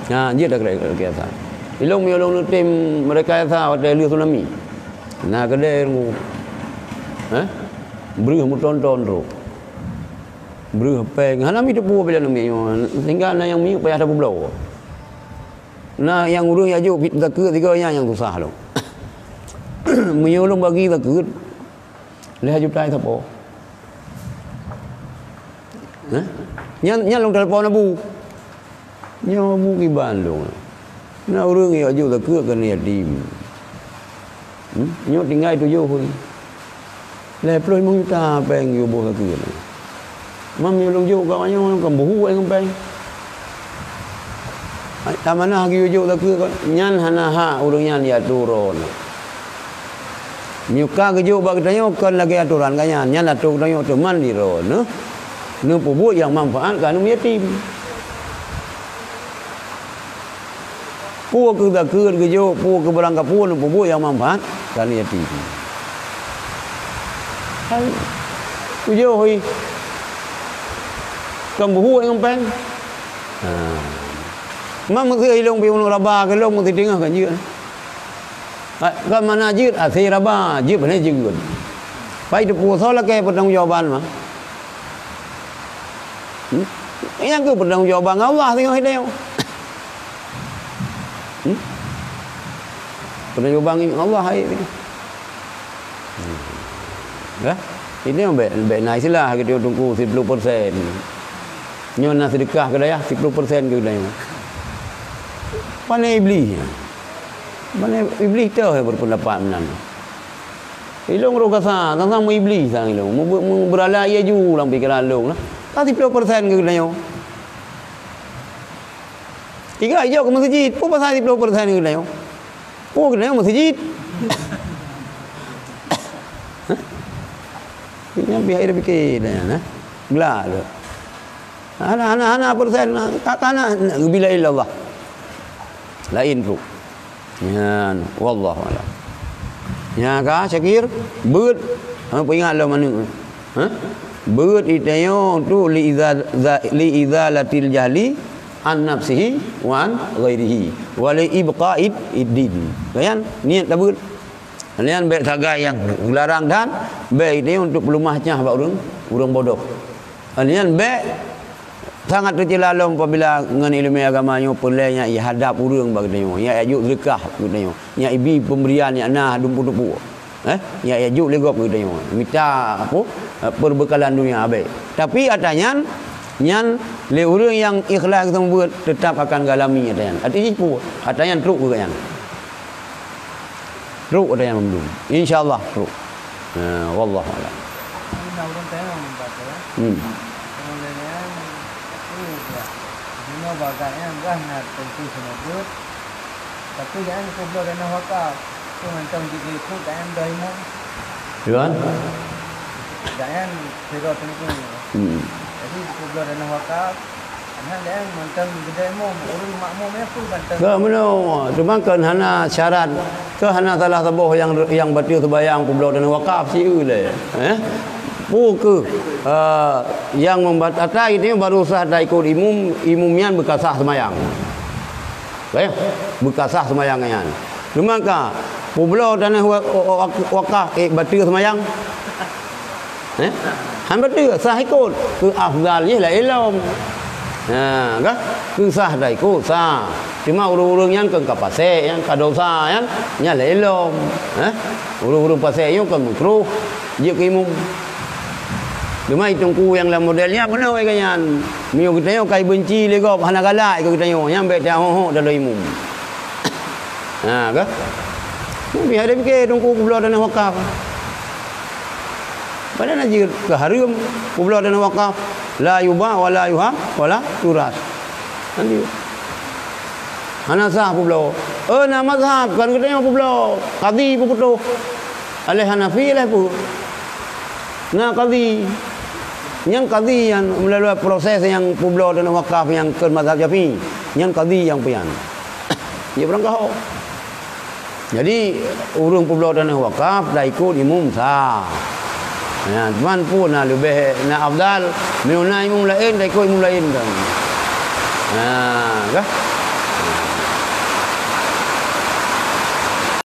Ha, jeuet tarekayasa. Ilong meunyoe lôn neutem merekayasa watée lheueh tsunami. Na keudeh ilong. Hah? Breueh meuton-ton trok. Breueh péng. Hana mi teupeu bila neumi nyoe. Sehingga na nyang miyueb payah tapeubloe. Na nyang ureuëng jak jok pih zakeuet sigoe nyan nyang susah lom. Meunyoe lôn bagi zakeuet, lhée juta sapo. Hah? Nyan, nyan lôn telepon Abu. Nyoe Abu kiban lôn. Na ureuëng jak jok zakeuet keu yatim. Hmm? Nyoe tinggai tujoh ureuëng. Lhée ploh limong juta péng geuyue boh zakeuet. Mam meunyoe lôn jok keu awaknyan, kan beuhu ngon péng. Tamanah geuyue jok zakeuet, nyan hana hak ureuëng nyan jiatô droeneuh. Meunyoe ka geujok bak geutanyoe kon lagée atoran geuh nyan, nyan atô geutanyoe teuma di droeneuh neupeubuet nyang manfaat keu aneuëk yatim. Peue keuh zakeuet geujok, peue keuh barang kapeue neupeubuet nyang manfaat keu aneuëk yatim. Hai, tujoh hi. Kon beuhu ngon péng. Ha. Mam meuseu ilong pi uneuk raba keu lôn meusidingoh kan jeuet. Ha, kon mana jeuet, asai raba, jeuet pane jeuet. Pai teupeu soe lakée peutanggung jawaban mah. Hmm? Nyang keuh peutanggung jawaban ngon Allah singoh hidayah. Hmm? Peutanggung jawaban ngon Allah hai. Hmm. Ya? Ini yang baik, baik na istilah gitu tungku sepuluh persen. Nyoe na sedekah ke dayah sepuluh persen ke dayah. Pane iblih. Pane iblih teuh yang berpendapat meunan. Ilong roh gasa, gasa meuiblih sang ilong. Meubeurala ia ju lam pikeran long lah. Ka siploh persen keu geutanyoe. Tiga ijok keu meuseujid, peue pasal siploh persen keu geutanyoe? Peue geutanyoe meuseujid? Nyan pihak ida pikir dah nyan, eh. Glak tu. Hana, hana, hana persen, tak hana, bila ilallah. Lain tu. Nyan, wallahu a'lam. Nya ka, Syakir, beuet, ha, peuingat lom aneuk. Ha? Beuet itanyoe tu li iza-, za-, li izalatil jahli an nafsihi wa an ghairihi. Wa li ibqa'id din. Kan? Niat tabeuet. Nyan bék sagai nyang larang dan bék itu untuk peulumah nyah bak ureuëng, ureuëng bodoh. Nyan bék sangat teucila lom apabila ngon ileumé agama nyoe peureulée nyan ihadab ureuëng bak geutanyoe, nyan ijok seudeukah geutanyoe, nyan ibi pemberian nyan na dumpu-dumpu. Eh, nyan ijok lé gob geutanyoe. Mita apa? Eh, perbekalan dunia abéh. Tapi ata nyan, nyan lé ureuëng nyang ikhlas geutanyoe beuet tetap akan galami ata nyan. Ata jih peue? Ata nyan trok keu nyan. Trok ata nyang mandum. Insya Allah trok. Ha, wallahu a'lam. Ini na ureuëng tanya membak ya. Hmm. Kemudian aku ya. Ini bagai yang gah na tentu semebut. Tapi yang aku belum dana wakaf. Tu mantong di ikut dan dah imam. Tuan? Dan sira tentu. Hmm. Jadi aku belum dana wakaf. Nah, dan mantong gede imam, ureuëng makmum ya pun mantong. Ke meunoe, cuma kan hana syarat, ke hana salah saboh yang, yang batal sembahyang peubloe dan wakaf si lé. Eh? Pu ke, eh, yang membat-, ata ini baru sah dah ikut imum, imum nyan beukasah sembahyang. Eh? Beukasah sembahyang nyan. Cuma ka, peubloe dan wa-, wa-, wa-, wakaf, eh, batal sembahyang. Eh? Han batal, sah ikut. Keu afdal jih laén lom. Ha, ka? Keu sah dah ikut, sah. Cuma ureuëng-ureuëng nyan keu ka pasék, nyan ka dosa, nyan, nyan laén lom. Eh? Ureuëng-ureuëng pasék nyoe keu makruh jeuet keu imum. Cuma itungku nyang lam model nyan beuna wai nyan. Meunyoe geutanyoe kai benci lé gob, hana galak keu geutanyoe, nyan bék taho-ho dalam imum. Ha, ka? Mungkin ada fikir tungku peubloe tanah wakaf. Padahai na jeuet keu hareuem peubloe tanah wakaf. La yuba wa la yuhab wa la yuras. Kan dia. Hana sah peubloe. Eh, na mazhab, kan geutanyoe peubloe. Kadhi peuputôh. Aléh Hanafi, aléh peue? Na kadhi. Nyang kadhi nyan meulalu proses nyang peubloe tanah wakaf nyang keu mazhab Syafi'i. Nyang kadhi nyang pian. Jeuet beurangkaho. Jadi, ureuëng peubloe tanah wakaf dah ikut imum sah. Ya, cuman pun na leubeh na afdal, meunyoe na imum laén dah ikut imum laén kan. Ha, kah?